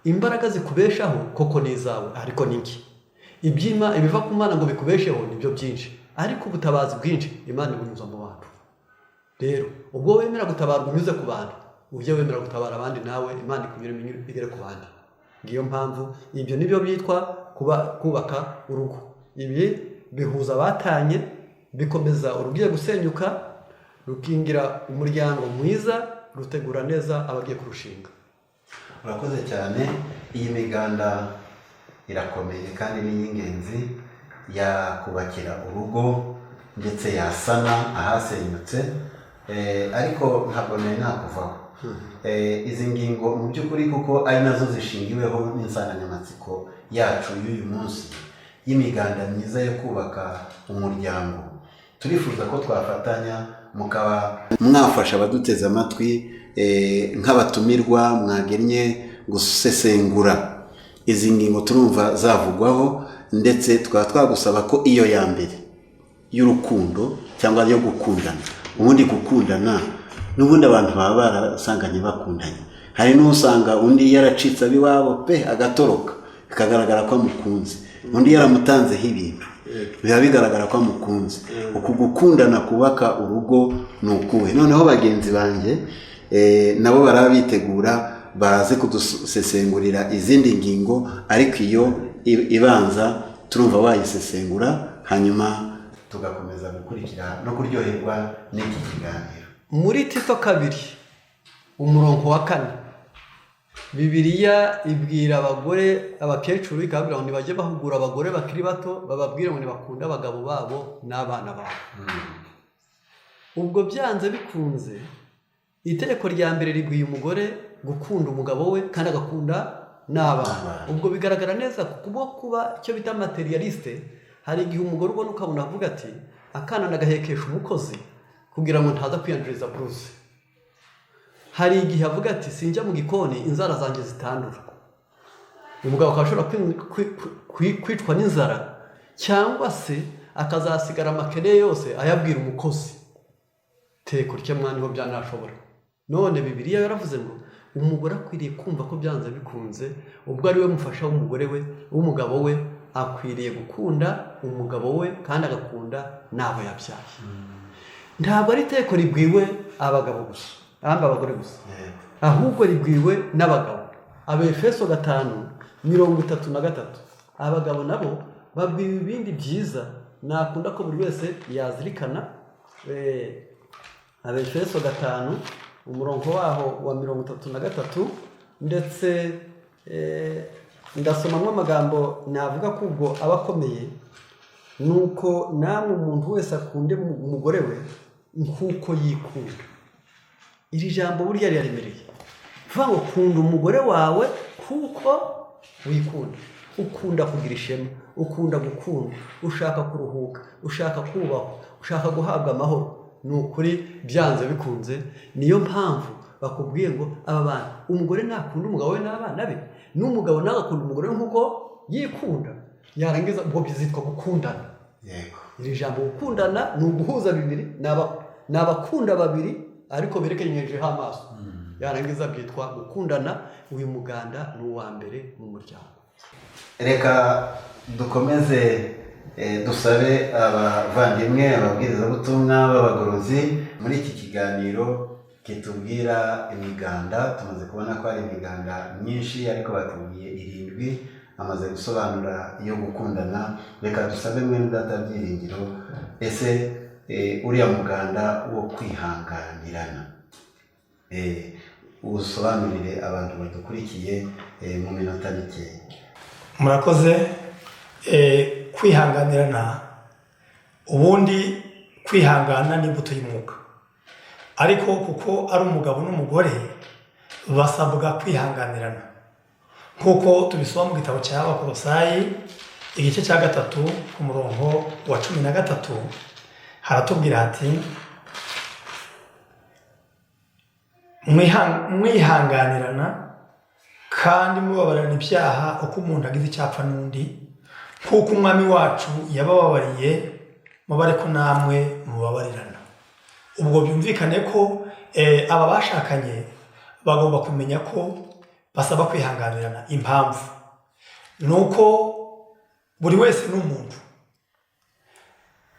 imbaraga zikubeshaho koko ni izawe, ariko ni nke. Ibyima ibiva ku Mana ngo bikubesheho nibyo byinshi, ariko ubutabazi bwinshi Imana ibunyuza mu bantu. Rero ubwo wemera gutabarwa unyuze ku bantu, ujye wemera gutabara abandi, nawe Imana ikunyure igere ku bandi. Ngiyo mpamvu ibyo nibyo byitwa kubaka urugo. Ibi bihuza abatanye, bikomeza urugiye gusenyuka, rukingira umuryango mwiza, rutegura neza abagiye kurushinga. Urakoze cyane. Iyi miganda irakomeye kandi ni iy'ingenzi, yakubakira urugo ndetse yasana ahasenyutse. Ariko ntabwo nari nakuvaho. Izi ngingo mu by'ukuri kuko ari nazo zishingiweho n'insanganyamatsiko yacu y'uyu munsi y'imiganda myiza yo kubaka umuryango, turifuza ko twafatanya mukaba mwafasha abaduteze amatwi nk'abatumirwa mwagennye gusesengura izi ngingo turumva zavugwaho, ndetse tukaba twagusaba ko iyo ya mbere y'urukundo cyangwa yo gukundana, ubundi gukundana n'ubundi abantu baba barasanganye bakundanye, hari n'usanga undi yaracitse abiwabo pe agatoroka bikagaragara ko amukunze, undi yaramutanzeho ibintu biba bigaragara ko amukunze. Uku gukundana kubaka urugo ni ukuhe? Noneho bagenzi banjye nabo baraba bitegura baze kudusesengurira izindi ngingo, ariko iyo ibanza turumva wayisesengura, hanyuma tugakomeza gukurikira no kuryoherwa n'iki kiganiro. Muri Tito 2:4 Bibiliya ibwira abagore abakecuru, ikababwira ngo nibajye bahugura abagore bakiri bato, bababwire ngo nibakunda abagabo babo n'abana babo. Ubwo byanze bikunze itegeko rya mbere ribwiye umugore gukunda umugabo we kandi agakunda n'abana. Ubwo bigaragara neza kuko kuba icyo bita materialiste, hari igihe umugore ubona ukabona avuga ati akana nagahekesha umukozi kugira ngo ntaza kwiyanduriza buruse. Hari igihe avuga ati sinjya mu gikoni inzara zanjye zitandura. Umugabo akaba ashobora kwicwa n'inzara, cyangwa se akazasigara amakene yose ayabwira umukozi, teka utya mwana niho byanashobora. None Bibiliya yaravuze ngo umugore akwiriye kumva ko byanze bikunze ubwo ari we mufasha w'umugore we, w'umugabo we, akwiriye gukunda umugabo we kandi agakunda n'abo yabyaye. Ntabwo ari iteko ribwiwe abagabo gusa, ahamba abagore gusa, ahubwo ribwiwe n'abagabo. Abefeso 5:33 abagabo nabo babwiwe ibindi byiza nakunda ko buri wese yazirikana. Abefeso 5 umurongo waho wa 33 ndetse Ndasomamo amagambo navuga ko ubwo aba akomeye, ni uko namwe umuntu wese akunde umugore we nk'uko yikunda. Iri jambo burya riraremereye. Vuga ngo kunda umugore wawe kuko wikunda. Ukunda kugira ishema, ukunda gukunda, ushaka kuruhuka, ushaka kubahwa, ushaka guhabwa amahoro. Ni ukuri byanze bikunze. Niyo mpamvu bakubwiye ngo aba bantu, umugore nakunda umugabo we n'abana be, n'umugabo nawe akunda umugore we nk'uko yikunda, yarangiza ubwo bizitwa gukundana. Yego. Iri jambo gukundana ni uguhuza bibiri, ni abakunda babiri ariko berekanyijeho amaso, yarangiza byitwa gukundana. Uyu muganda ni uwa mbere mu muryango. Reka dukomeze, dusabe abavandimwe ababwirizabutumwa b'abagorozi muri iki kiganiro kitubwira imiganda. Tumaze kubona ko hari imiganda myinshi, ariko batubwiye 7, amaze gusobanura iyo gukundana. Reka dusabe mwene data Byiringiro, ese uriya muganda wo kwihanganirana, usobanurire abantu badukurikiye mu minota mikeya. Murakoze. Kwihanganirana, ubundi kwihangana ni imbuto y'umwuka, ariko kuko ari umugabo n'umugore basabwa kwihanganirana, nk'uko tubisoma mu gitabo cya Abakolosayi igice cya 3 ku murongo wa 13, haratubwira hati mwihanganirana kandi mubabarana ibyaha uko umuntu agize icyapfa n'undi, nk'uko umwami wacu yabababariye mubare ko namwe mubabarirana. Ubwo byumvikane ko aba bashakanye bagomba kumenya ko basaba kwihanganirana. Impamvu ni uko buri wese ni umuntu,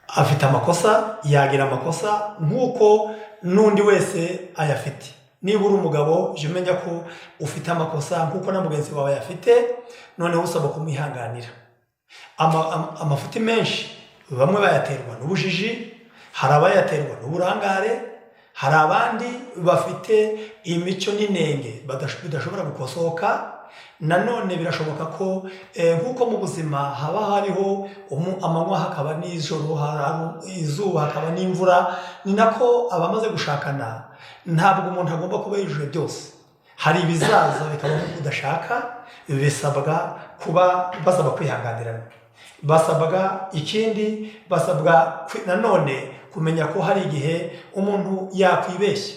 afite amakosa, yagira amakosa nk'uko n'undi wese ayafite. Niba uri umugabo jya umenya ko ufite amakosa nk'uko na mugenzi wawe ayafite, noneho usaba kumwihanganira. Amafuti menshi bamwe bayaterwa n'ubujiji, hari abayaterwa n'uburangare, hari abandi bafite imico n'inenge bidashobora gukosoka. Nanone birashoboka ko nk'uko mu buzima haba hariho amanywa hakaba n'ijoro, hari izuba hakaba n'imvura, ni nako abamaze gushakana ntabwo umuntu agomba kuba yujuje byose. Hari ibizaza bikaba nk'uko udashaka, bisabwa kuba basaba kwihanganirana, basabwa ikindi, basabwa nanone kumenya ko hari igihe umuntu yakwibeshya.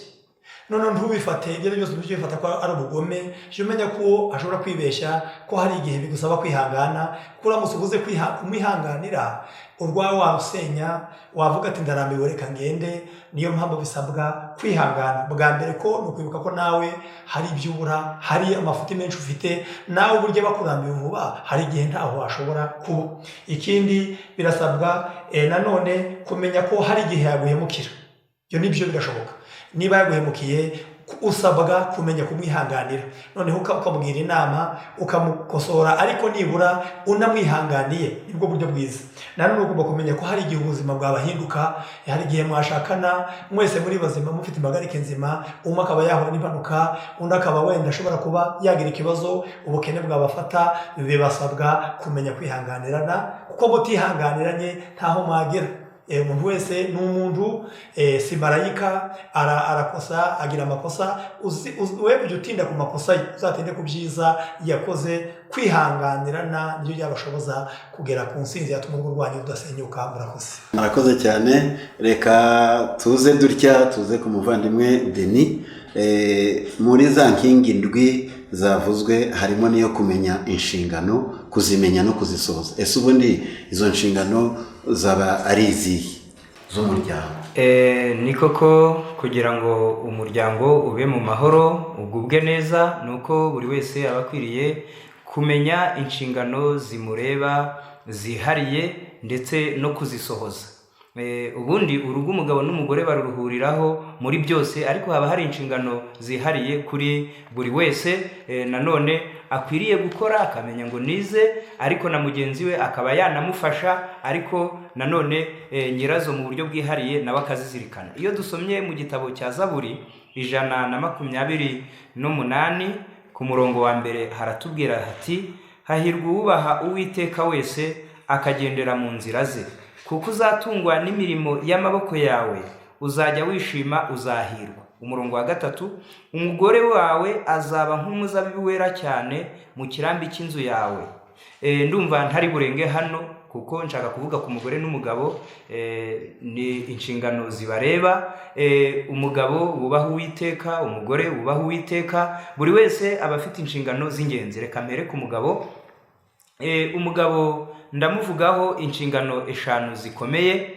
None ntubifate ibyo ari byose, ntubifate ko ari ubugome, jya umenya ko ashobora kwibeshya, ko hari igihe bigusaba kwihangana. Kuko uramutse ubuze kumwihanganira, urwawe warusenya, wavuga ati ndarambiwe reka ngende. Niyo mpamvu bisabwa kwihangana. Bwa mbere ko ni ukwibuka ko nawe hari ibyo ubura, hari amafuti menshi ufite, nawe uburyo bakurambiwe vuba, hari igihe ntaho washobora kuba. Ikindi birasabwa nanone kumenya ko hari igihe yaguhemukira. Ibyo nibyo birashoboka. Niba yaguhemukiye usabwa kumenya kumwihanganira, noneho ukamubwira inama, ukamukosora, ariko nibura unamwihanganiye, nibwo buryo bwiza. Nanone ugomba kumenya ko hari igihe ubuzima bwabahinduka, hari igihe mwashakana mwese muri bazima mufite impagarike nzima, umwe akaba yahura n'impanuka, undi akaba wenda ashobora kuba yagira ikibazo, ubukene bwabafata. Bibasabwa kumenya kwihanganirana, kuko mutihanganiranye ntaho mwagera. Umuntu wese ni umuntu, si marayika, arakosa, agira amakosa. We kujya utinda ku makosa ye, uzatinde ku byiza yakoze. Kwihanganirana niyo byabashoboza kugera ku nsinzi yatuma urugo rwanyu rudasenyuka. Murakoze. Murakoze cyane. Reka tuze dutya, tuze ku muvandimwe Denis. Muri za nkingi 7 zavuzwe harimo n'iyo kumenya inshingano, kuzimenya no kuzisohoza. Ese ubundi izo nshingano zaba ari izihe z'umuryango? Ni koko kugira ngo umuryango ube mu mahoro ugubwe neza, ni uko buri wese aba akwiriye kumenya inshingano zimureba zihariye ndetse no kuzisohoza. Ubundi urugo umugabo n'umugore baruhuriraho muri byose, ariko haba hari inshingano zihariye kuri buri wese. Nanone akwiriye gukora, akamenya ngo nize, ariko na mugenzi we akaba yanamufasha, ariko nanone nyirazo mu buryo bwihariye nawe akazizirikana. Iyo dusomye mu gitabo cya Zaburi 128 ku murongo wa 1 haratubwira hati Hahirwa uwubaha Uwiteka wese, akagendera mu nzira ze, kuko uzatungwa n'imirimo y'amaboko yawe, uzajya wishima, uzahirwa. Umurongo wa 3, umugore wawe azaba nk'umuzabibu wera cyane mu kirambi cy'inzu yawe. Ndumva ntari burenge hano kuko nshaka kuvuga ku mugore n'umugabo, ni inshingano zibareba. Umugabo wubaha Uwiteka, umugore wubaha Uwiteka, buri wese aba afite inshingano z'ingenzi. Reka mpere ku mugabo. Umugabo ndamuvugaho inshingano 5 zikomeye.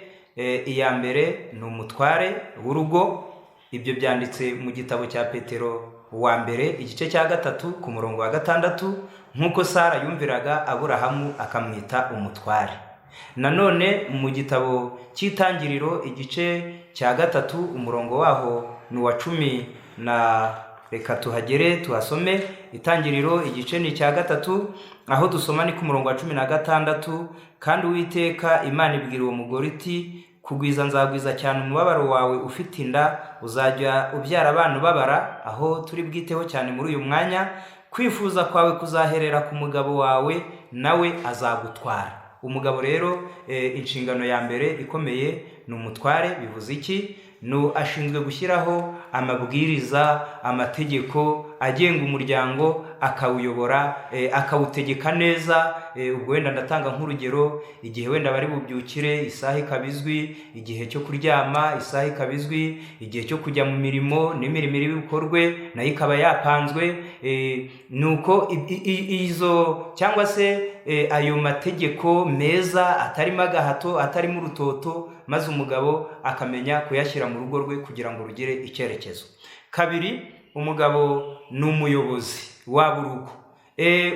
Iya mbere ni umutware w'urugo. Ibyo byanditse mu gitabo cya Petero wa mbere igice cya 3 ku murongo wa 6, nk'uko Sara yumviraga Aburahamu akamwita umutware. Nanone mu gitabo cy'Itangiriro igice cya 3 umurongo waho ni uwa 10 na reka tuhagere tuhasome. Itangiriro igice ni cya 3, aho dusoma ni ku murongo wa 16, kandi Uwiteka Imana ibwira uwo mugore iti, kugwiza nzagwiza cyane umubabaro wawe ufite inda, uzajya ubyara abana ubabara. Aho turi bwiteho cyane muri uyu mwanya, kwifuza kwawe kuzaherera ku mugabo wawe, nawe azagutwara. Umugabo rero inshingano ya mbere ikomeye ni umutware. Bivuze iki? No ashinzwe gushyiraho amabwiriza, amategeko agenga umuryango, akawuyobora, akawutegeka neza. Ubwo wenda ndatanga nk'urugero, igihe wenda bari bubyukire isaha ikaba izwi, igihe cyo kuryama isaha ikaba izwi, igihe cyo kujya mu mirimo n'imirimo iri bukorwe nayo ikaba yapanzwe. Nuko izo cyangwa se ayo mategeko meza atarimo agahato, atarimo urutoto, maze umugabo akamenya kuyashyira mu rugo rwe kugira ngo rugire icyerekezo. 2, umugabo ni umuyobozi w'urugo.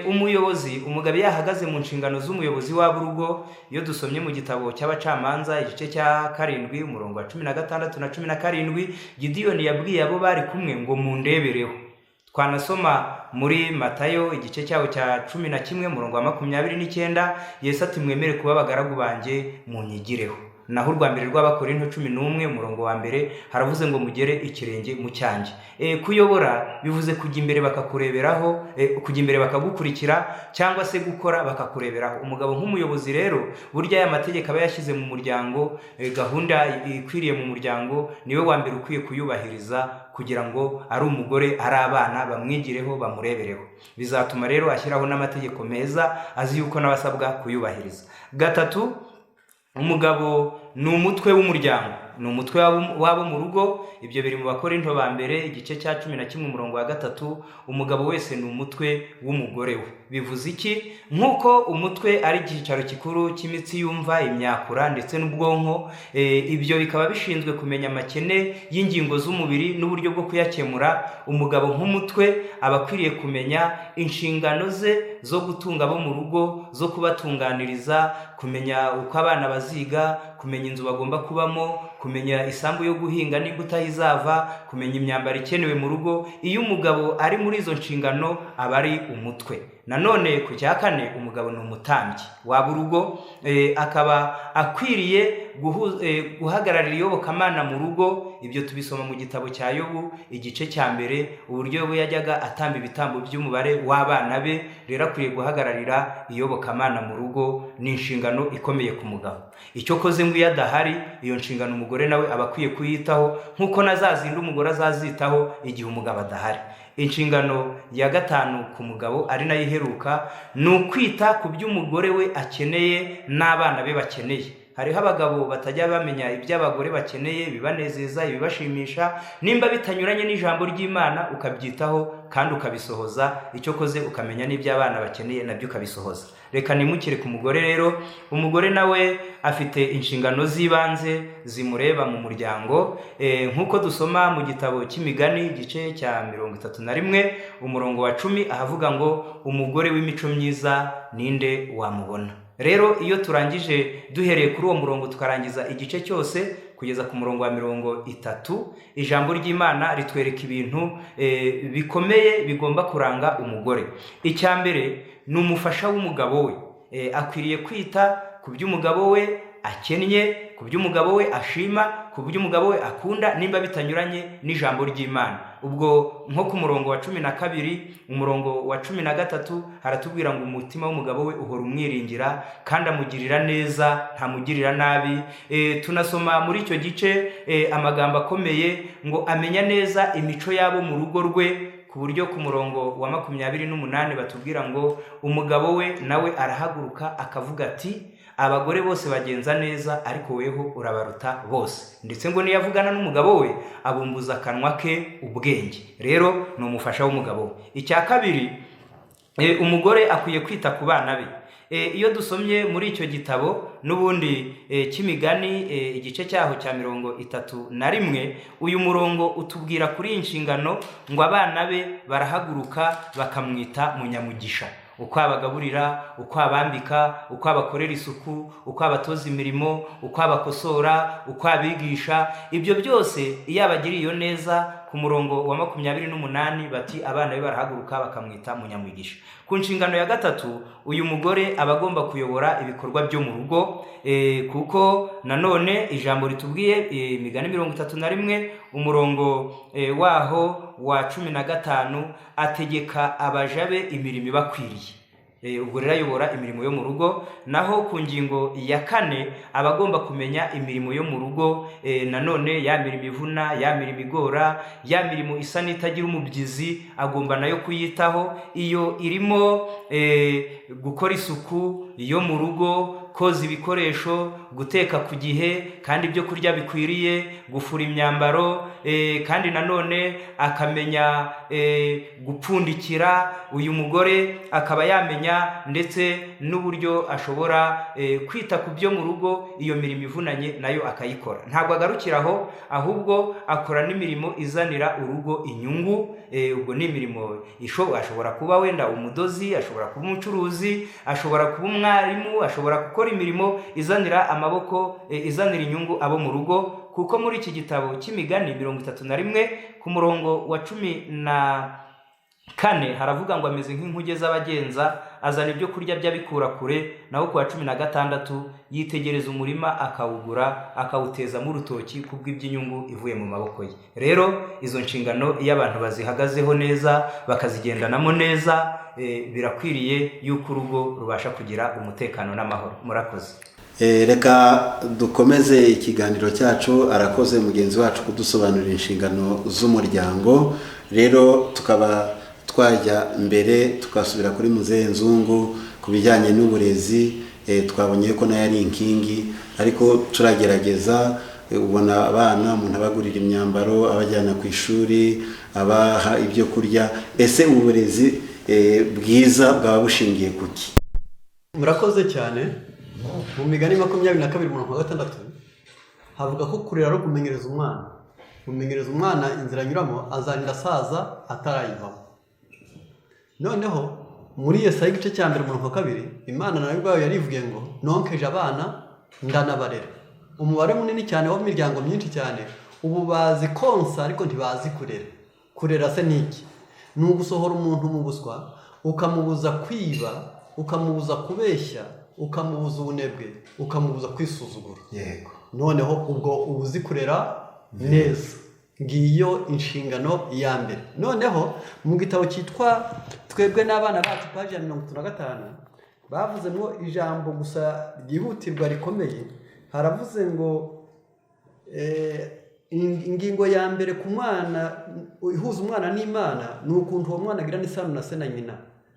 Umuyobozi, umugabo iyo ahagaze mu nshingano z'umuyobozi w'urugo, iyo dusomye mu gitabo cy'Abacamanza igice cya 7 umurongo wa 16 na 17, Gidiyoni yabwiye abo bari kumwe ngo mundebereho. Twanasoma muri Matayo igice cyawo cya 11 umurongo wa 29, Yesu ati mwemere kuba abagaragu banjye munyigireho. Naho urwa mbere rw'Abakorinto 11 umurongo wa 1 haravuze ngo mugere ikirenge mu cyanjye. Kuyobora bivuze kujya imbere bakakureberaho, kujya imbere bakagukurikira, cyangwa se gukora bakakureberaho. Umugabo nk'umuyobozi rero, burya aya mategeko aba yashyize mu muryango, gahunda ikwiriye mu muryango, niwe wa mbere ukwiye kuyubahiriza kugira ngo ari umugore ari abana bamwigireho, bamurebereho. Bizatuma rero ashyiraho n'amategeko meza azi yuko n'abasabwa kuyubahiriza. 3, umugabo ni umutwe w'umuryango, ni umutwe wabo mu rugo. Ibyo biri mu Bakorinto ba mbere igice cya 11 umurongo wa 3, umugabo wese ni umutwe w'umugore we. Bivuze iki? Nk'uko umutwe ari icyicaro gikuru cy'imitsi yumva, imyakura ndetse n'ubwonko, ibyo bikaba bishinzwe kumenya amakene y'ingingo z'umubiri n'uburyo bwo kuyakemura. Umugabo nk'umutwe aba akwiriye kumenya inshingano ze zo gutunga abo mu rugo, zo kubatunganiriza, kumenya uko abana baziga, kumenya inzu bagomba kubamo, kumenya isambu yo guhinga n'imbuto aho izava, kumenya imyambaro ikenewe mu rugo. Iyo umugabo ari muri izo nshingano aba ari umutwe. Nanone ku cya 4, umugabo ni umutambyi waba urugo, akaba akwiriye guhagararira iyobokamana mu rugo. Ibyo tubisoma mu gitabo cya Yobu igice cya 1, uburyo Yobu yajyaga atamba ibitambo by'umubare w'abana be. Rero akwiye guhagararira iyobokamana mu rugo, ni inshingano ikomeye ku mugabo. Icyo koze ngo iyo adahari, iyo nshingano umugore nawe aba akwiye kuyitaho, nk'uko nazazinda umugore azazitaho igihe umugabo adahari. Inshingano ya 5 ku mugabo ari nayo iheruka, ni ukwita ku byo umugore we akeneye n'abana be bakeneye. Hariho abagabo batajya bamenya ibyo abagore bakeneye, ibibanezeza, ibibashimisha, nimba bitanyuranye n'ijambo ry'Imana ukabyitaho kandi ukabisohoza. Icyo koze ukamenya n'ibyo abana bakeneye nabyo ukabisohoza. Reka nimukire ku mugore rero. Umugore nawe afite inshingano z'ibanze zimureba mu muryango, nk'uko dusoma mu gitabo cy'Imigani igice cya 31 umurongo wa 10, ahavuga ngo umugore w'imico myiza ninde wamubona. Rero iyo turangije duhereye kuri uwo murongo tukarangiza igice cyose kugeza ku murongo wa 30, ijambo ry'Imana ritwereka ibintu bikomeye bigomba kuranga umugore. Icya mbere ni umufasha w'umugabo we. Akwiriye kwita ku by'umugabo we, akennye, ku byo umugabo we ashima, ku byo umugabo we akunda, nimba bitanyuranye n'ijambo ry'Imana. Ubwo nko ku murongo wa 12, umurongo wa 13 haratubwira ngo umutima w'umugabo we uhora umwiringira kandi amugirira neza, ntamugirira nabi. Tunasoma muri icyo gice amagambo akomeye ngo amenya neza imico yabo mu rugo rwe, ku buryo ku murongo wa 28 batubwira ngo umugabo we nawe arahaguruka akavuga ati abagore bose bagenza neza ariko weho urabaruta bose. Ndetse ngo niyavugana n'umugabo we abumbuza akanwa ke ubwenge. Rero ni umufasha w'umugabo we. Icya kabiri, umugore akwiye kwita ku bana be. Iyo dusomye muri icyo gitabo n'ubundi cy'imigani, igice cyaho cya 31, uyu murongo utubwira kuri iyi nshingano ngo abana be barahaguruka bakamwita munyamugisha. Uko abagaburira, uko abambika, uko abakorera isuku, uko abatoza imirimo, uko abakosora, uko abigisha, ibyo byose iyo abagiriye iyo neza. Ku murongo wa 28 bati abana be barahaguruka bakamwita munyamugisha. Ku nshingano ya gatatu, uyu mugore aba agomba kuyobora ibikorwa byo mu rugo, kuko nanone ijambo ritubwiye imigani 31 umurongo waho wa 15 ategeka abaja be imirimo ibakwiriye. Ubwo rero ayobora imirimo yo mu rugo. Naho ku ngingo ya kane aba agomba kumenya imirimo yo mu rugo, nanone ya mirimo ivuna, ya mirimo igora, ya mirimo isa n'itagira umubyizi, agomba nayo kuyitaho. Iyo irimo gukora isuku yo mu rugo, koza ibikoresho, guteka ku gihe kandi ibyo kurya bikwiriye, gufura imyambaro, kandi nanone akamenya gupfundikira. Uyu mugore akaba yamenya ndetse n'uburyo ashobora kwita ku byo mu rugo, iyo mirimo ivunanye nayo akayikora. Ntabwo agarukira aho, ahubwo akora n'imirimo izanira urugo inyungu. Ubwo ni imirimo ashobora kuba wenda umudozi, ashobora kuba umucuruzi, ashobora kuba umwarimu, ashobora gukora imirimo izanira amaboko, izanira inyungu abo mu rugo. Kuko muri iki gitabo cy'imigani 31 ku murongo wa 14 haravuga ngo ameze nk'inkuge z'abagenza, azana ibyo kurya by'abikura kure. Naho ku wa 16 yitegereza umurima akawugura, akawutezamo urutoki kubw'iby'inyungu ivuye mu maboko ye. Rero izo nshingano iyo abantu bazihagazeho neza, bakazigendanamo neza, birakwiriye yuko urugo rubasha kugira umutekano n'amahoro. Murakoze. Reka dukomeze ikiganiro cyacu. Arakoze mugenzi wacu kudusobanurira inshingano z'umuryango. Rero tukaba twajya mbere tukasubira kuri Muzehe Nzungu ku bijyanye n'uburezi. Twabonye ko nayo ari inkingi, ariko turagerageza. Ubona abana umuntu abagurira imyambaro, abajyana ku ishuri, abaha ibyo kurya. Ese uburezi bwiza bwaba bushingiye kuki? Murakoze cyane. Mu migani 22 umurongo wa 6 havuga ko kurera ari ukumenyereza umwana. Kumenyereza umwana inzira anyuramo azarinda asaza atarayivamo. Noneho muri Yesaya igice cya 1 umurongo wa 2, Imana nayo ubwayo yarivugiye ngo nonkeje abana ndanabarera. Umubare munini cyane w'imiryango myinshi cyane ubu bazi konsa ariko ntibazi kurera. Kurera se ni iki? Ni ugusohora umuntu mu buswa, ukamubuza kwiba, ukamubuza kubeshya, ukamubuza ubunebwe, ukamubuza kwisuzugura. Yego. Noneho ubwo ubuzi kurera neza. Ngiyo inshingano ya mbere. Noneho mu gitabo cyitwa Twebwe n'abana bacu paji ya 35 bavuze ngo ijambo gusa ryihutirwa rikomeye. Haravuze ngo ingingo ya mbere ku mwana ihuza umwana n'Imana ni ukuntu uwo mwana agirana isano na se na nyina.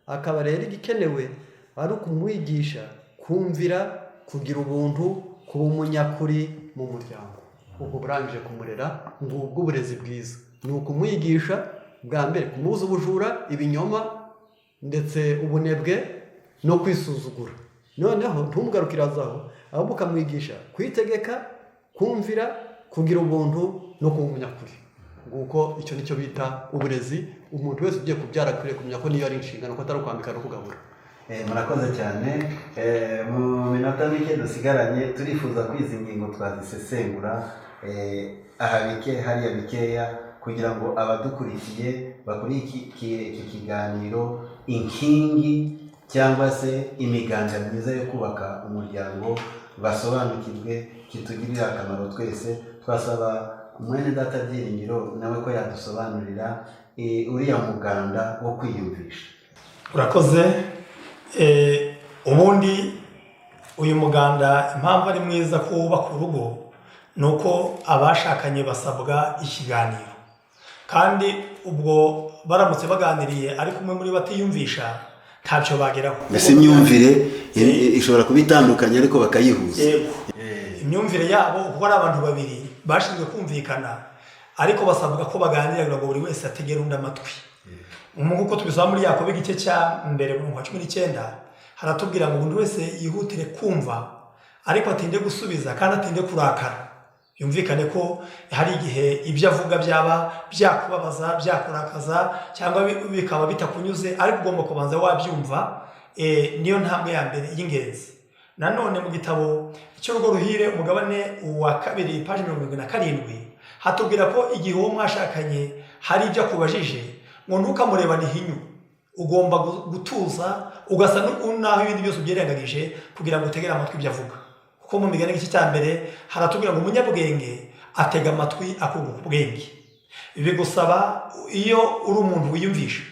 Akaba rero igikenewe ari ukumwigisha kumvira, kugira ubuntu, kuba umunyakuri mu muryango. Ubwo burangije kumurera, ngubwo uburezi bwiza. Ni ukumwigisha bwa mbere kumubuza ubujura, ibinyoma, ndetse ubunebwe no kwisuzugura. Noneho ntumugarukirazaho, ahubwo ukamwigisha kwitegeka, kumvira, kugira ubuntu no kuba umunyakuri. Nguko icyo nicyo bita uburezi. Umuntu wese ugiye kubyara akwiriye kumenya ko niyo ari inshingano, ko atari ukwambika no kugabura. Murakoze cyane. Mu minota mike dusigaranye turifuza ko izi ngingo twazisesengura, aha bike hariya bikeya, kugira ngo abadukurikiye bakurikiye iki kiganiro inkingi cyangwa se imiganda myiza yo kubaka umuryango, basobanukirwe, kitugirire akamaro twese. Twasaba mwene data Byiringiro nawe ko yadusobanurira uriya muganda wo kwiyumvisha. Urakoze. Ubundi uyu muganda impamvu ari mwiza ko wubaka urugo ni uko abashakanye basabwa ikiganiro, kandi ubwo baramutse baganiriye ariko umwe muri bo atiyumvisha ntacyo bageraho. Mbese imyumvire ishobora kuba itandukanye ariko bakayihuza. Yego. Imyumvire yabo, kuko ari abantu babiri bashinzwe kumvikana, ariko basabwa ko baganira kugira ngo buri wese ategere undi amatwi. Nk'uko tubisoma muri Yakobo igice cya 1 umurongo wa 19, haratubwira ngo buri wese yihutire kumva ariko atinde gusubiza kandi atinde kurakara. Yumvikane ko hari igihe ibyo avuga byaba byakubabaza, byakurakaza, cyangwa bikaba bitakunyuze, ariko ugomba kubanza wabyumva. Niyo ntambwe ya mbere y'ingenzi. Nanone mu gitabo cy'Urugo Ruhire umugabane wa 2 paji 77 hatubwira ko igihe uwo mwashakanye hari ibyo akubajije ngo ntukamurebane ihinyu, ugomba gutuza ugasa n'aho ibindi byose ubyirengagije kugira ngo utegere amatwi ibyo avuga. Kuko mu migani igice cya 1 haratubwira ngo umunyabwenge atega amatwi akunguka ubwenge. Bigusaba iyo uri umuntu wiyumvisha,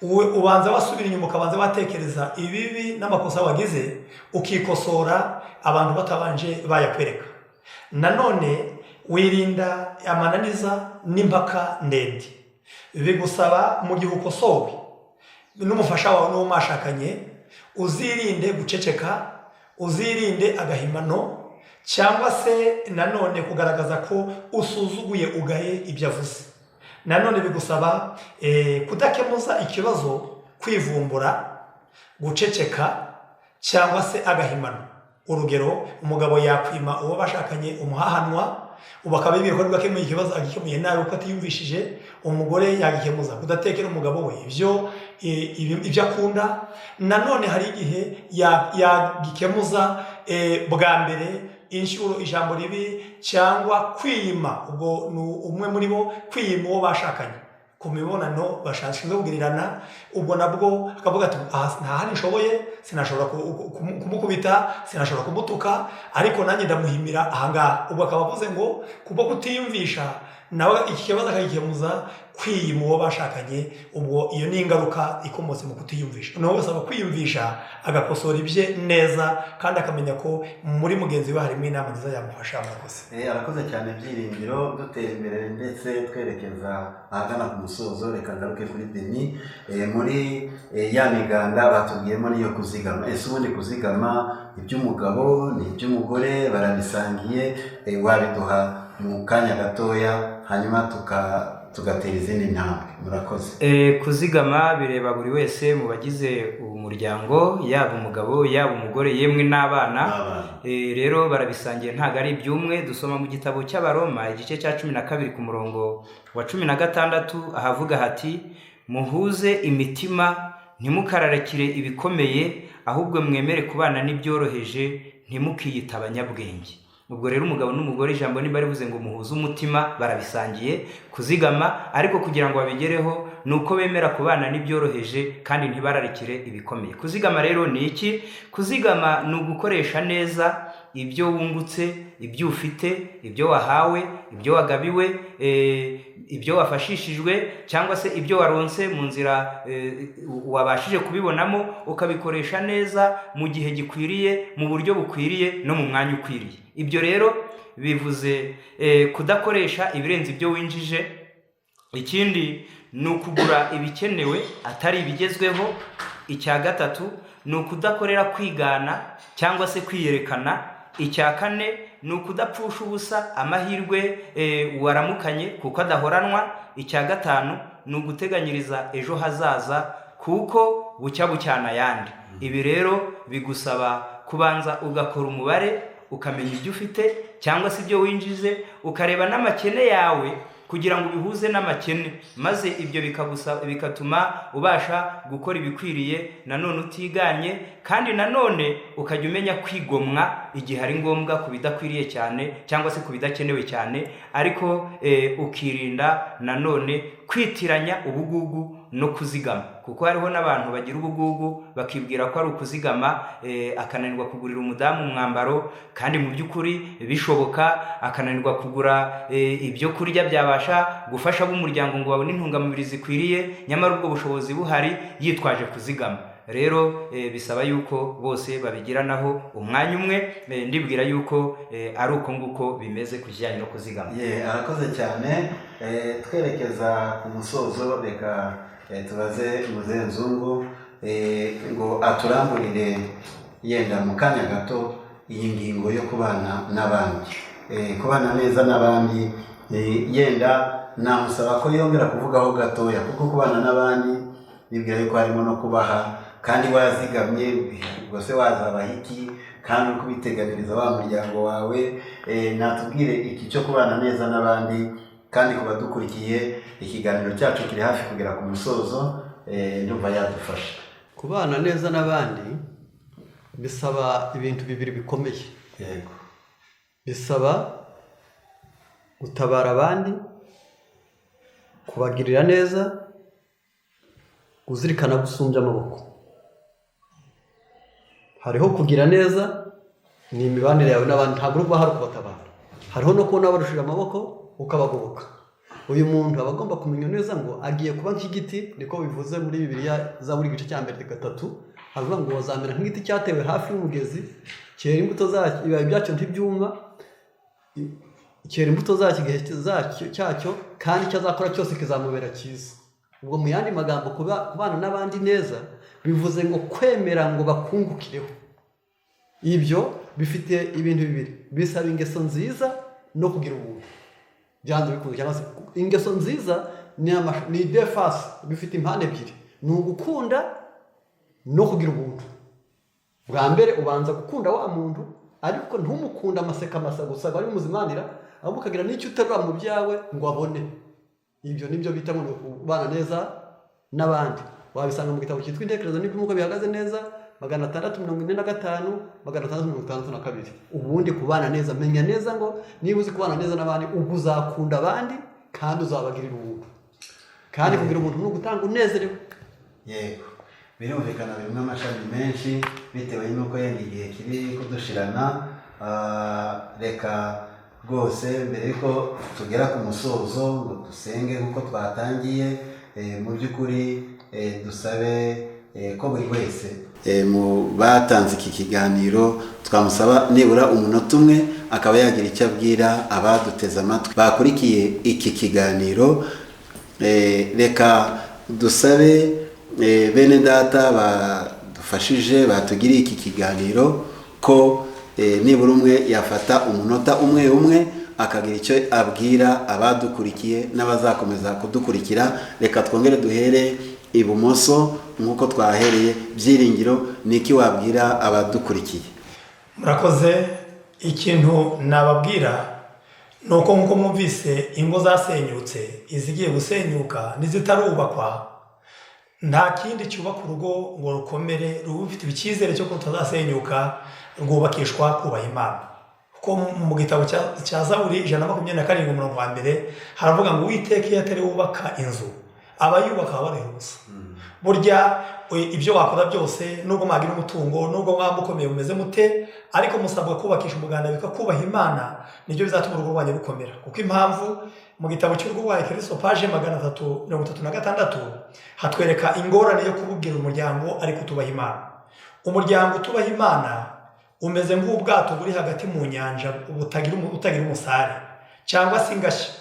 ubanza wasubira inyuma ukabanza watekereza ibibi n'amakosa wagize, ukikosora abantu batabanje bayakwereka. Nanone wirinda amananiza n'impaka ndende. Bigusaba mu gihe ukosowe n'umufasha wawe n'uwo mwashakanye, uzirinde guceceka, uzirinde agahimano, cyangwa se nanone kugaragaza ko usuzuguye ugaye ibyo avuze. Nanone bigusaba kudakemuza ikibazo, kwivumbura, guceceka cyangwa se agahimano. Urugero, umugabo yakwima uwo bashakanye umuhahanwa, ubu akaba yibwira ko nibwo akemuye ikibazo agikemuye nabi kuko atiyumvishije. Umugore yagikemuza kudatekera umugabo we ibyo akunda. Nanone hari igihe yagikemuza bwa mbere inshuro ijambo ribi cyangwa kwiyima, ubwo ni umwe muri bo kwiyima uwo bashakanye ku mibonano bashinzwe kugirirana, ubwo nabwo akavuga ati aha nta handi nshoboye, sinashobora kumukubita, sinashobora kumutuka, ariko nanjye ndamuhimira ahangaha. Ubwo akaba avuze ngo kubwo kutiyumvisha nawe iki kibazo akagikemuza kwiyima uwo bashakanye. Ubwo iyo ni ingaruka ikomotse mu kutiyumvisha. Noneho bisaba kwiyumvisha agakosora ibye neza kandi akamenya ko muri mugenzi we harimo inama nziza yamufasha. Murakoze. Arakoze cyane Byiringiro. Dutera imbere ndetse twerekeza ahagana ku musozo, reka ngaruke kuri Deni. Muri ya miganda batubwiyemo niyo kuzigama. Ese ubundi kuzigama iby'umugabo ni iby'umugore barabisangiye? Wabiduha mu kanya gatoya hanyuma tugatera izindi ntambwe. Murakoze. Kuzigama bireba buri wese mu bagize umuryango, yaba umugabo yaba umugore yemwe n'abana. Rero barabisangiye, ntabwo ari iby'umwe. Dusoma mu gitabo cy'Abaroma igice cya 12 ku murongo wa 16, ahavuga hati muhuze imitima, ntimukararakire ibikomeye, ahubwo mwemere kubana n'ibyoroheje, ntimukiyita abanyabwenge. Ubwo rero umugabo n'umugore ijambo niba rivuze ngo muhuze umutima, barabisangiye kuzigama, ariko kugira ngo babigereho ni uko bemera kubana n'ibyoroheje kandi ntibararikire ibikomeye. Kuzigama rero ni iki? Kuzigama ni ugukoresha neza ibyo wungutse, ibyo ufite, ibyo wahawe, ibyo wagabiwe, ibyo wafashishijwe cyangwa se ibyo waronse mu nzira wabashije kubibonamo, ukabikoresha neza mu gihe gikwiriye, mu buryo bukwiriye no mu mwanya ukwiriye. Ibyo rero bivuze kudakoresha ibirenze ibyo winjije. Ikindi ni ukugura ibikenewe atari ibigezweho. Icya gatatu ni ukudakorera kwigana cyangwa se kwiyerekana. Icya kane ni ukudapfusha ubusa amahirwe waramukanye kuko adahoranwa. Icya gatanu ni uguteganyiriza ejo hazaza kuko bucya bucyana ayandi. Ibi rero bigusaba kubanza ugakora umubare, ukamenya ibyo ufite cyangwa se ibyo winjize, ukareba n'amakene yawe kugira ngo ubihuze n'amakene, maze ibyo bikatuma ubasha gukora ibikwiriye nanone utiganye, kandi nanone ukajya umenya kwigomwa igihe ari ngombwa ku bidakwiriye cyane cyangwa se ku bidakenewe cyane, ariko ukirinda nanone kwitiranya ubugugu no kuzigama, kuko hariho n'abantu bagira ubugugu bakibwira ko ari ukuzigama, akananirwa kugurira umudamu umwambaro kandi mu by'ukuri bishoboka, akananirwa kugura ibyo kurya byabasha gufasha ab'umuryango ngo babone intungamubiri zikwiriye, nyamara ubwo bushobozi buhari yitwaje kuzigama. Rero bisaba yuko bose babigiranaho umwanya umwe. Ndibwira yuko ari uko nguko bimeze ku kijyanye no kuzigama. Ye, arakoze cyane. Twerekeza ku musozo, reka tubaze Muzehe Nzungu ngo aturamburire yenda mu kanya gato iyi ngingo yo kubana n'abandi, kubana neza n'abandi. Yenda namusaba ko yongera kuvugaho gatoya, kuko kubana n'abandi nibwira yuko harimo no kubaha, kandi wazigamye ubwo se wazabaha iki, kandi uri kubiteganiriza wa muryango wawe. Natubwire iki cyo kubana neza n'abandi, kandi ku badukurikiye ikiganiro cyacu kiri hafi kugera ku musozo, ndumva yadufasha. Kubana neza n'abandi bisaba ibintu bibiri bikomeye. Yego. Bisaba gutabara abandi, kubagirira neza, kuzirikana gusumbya amaboko. Hariho kugira neza ni imibanire yawe n'abandi, ntabwo uba hari kubatabara. Hariho no kubona barushije amaboko ukabagoboka. Uyu muntu aba agomba kumenya neza ngo agiye kuba nk'igiti, niko bivuze muri Bibiliya Zaburi igice cya mbere 3, havuga ngo bazamera nk'igiti cyatewe hafi y'umugezi, cyera imbuto zacyo, ibibabi byacyo ntibyuma, cyera imbuto zacyo igihe cyacyo, kandi icyo azakora cyose kizamubera cyiza. Ubwo mu yandi magambo, kubana n'abandi neza bivuze ngo kwemera ngo bakungukireho. Ibyo bifite ibintu bibiri, bisaba ingeso nziza no kugira ubuntu. Byanze bikunze, cyangwa se ingeso nziza ni defasi, bifite impande ebyiri, ni ugukunda no kugira ubuntu. Bwa mbere ubanza gukunda wa muntu, ariko ntumukunda amaseka masa gusa ngo ari muzimanira, ahubwo ukagira n'icyo uterura mu byawe ngo abone. Ibyo nibyo bita ngo ubana neza n'abandi. Wabisanga mu gitabo cyitwa Intekerezo n'iby'umwuka bihagaze neza, 645, 662. Ubundi kubana neza, menya neza ngo niba uzi kubana neza n'abandi, ubwo uzakunda abandi kandi uzabagirira ubuntu. Kandi kugira ubuntu ni ugutanga unezerewe. Yego, birumvikana birimo amashami menshi bitewe n'uko yenda igihe kiri kudushirana. Reka rwose mbere yuko tugera ku musozo ngo dusenge nk'uko twatangiye, mu by'ukuri dusabe ko buri wese mu batanze iki kiganiro twamusaba nibura umunota umwe akaba yagira icyo abwira abaduteze amatwi bakurikiye iki kiganiro. Reka dusabe bene data badufashije batugiriye iki kiganiro ko nibura umwe yafata umunota umwe umwe akagira icyo abwira abadukurikiye n'abazakomeza kudukurikira. Reka twongere duhere ibumoso nk'uko twahereye. Byiringiro, niki wabwira abadukurikiye? Murakoze. Ikintu nababwira ni uko nk'uko mwumvise ingo zasenyutse, izigiye gusenyuka n'izitarubakwa, nta kindi cyubaka urugo ngo rukomere rube rufite icyizere cyo kutazasenyuka, rwubakishwa kubaha Imana. Kuko mu gitabo cya Zaburi 127 umurongo wa mbere haravuga ngo Uwiteka iyo atari wubaka inzu, abayubaka baba bareba ubusa. Burya ibyo wakora byose, nubwo mwagira umutungo, nubwo mwaba mukomeye mumeze mute, ariko musabwa kubakisha umuganda witwa kubaha Imana, nibyo bizatuma urugo rwanyu rukomera. Kuko impamvu mu gitabo cy'urugo rwa Kristo page 336 hatwereka ingorane yo kububwira umuryango ariko utubaha Imana. Umuryango utubaha Imana umeze nk'ubwato buri hagati mu nyanja utagira umusare cyangwa se ingashya.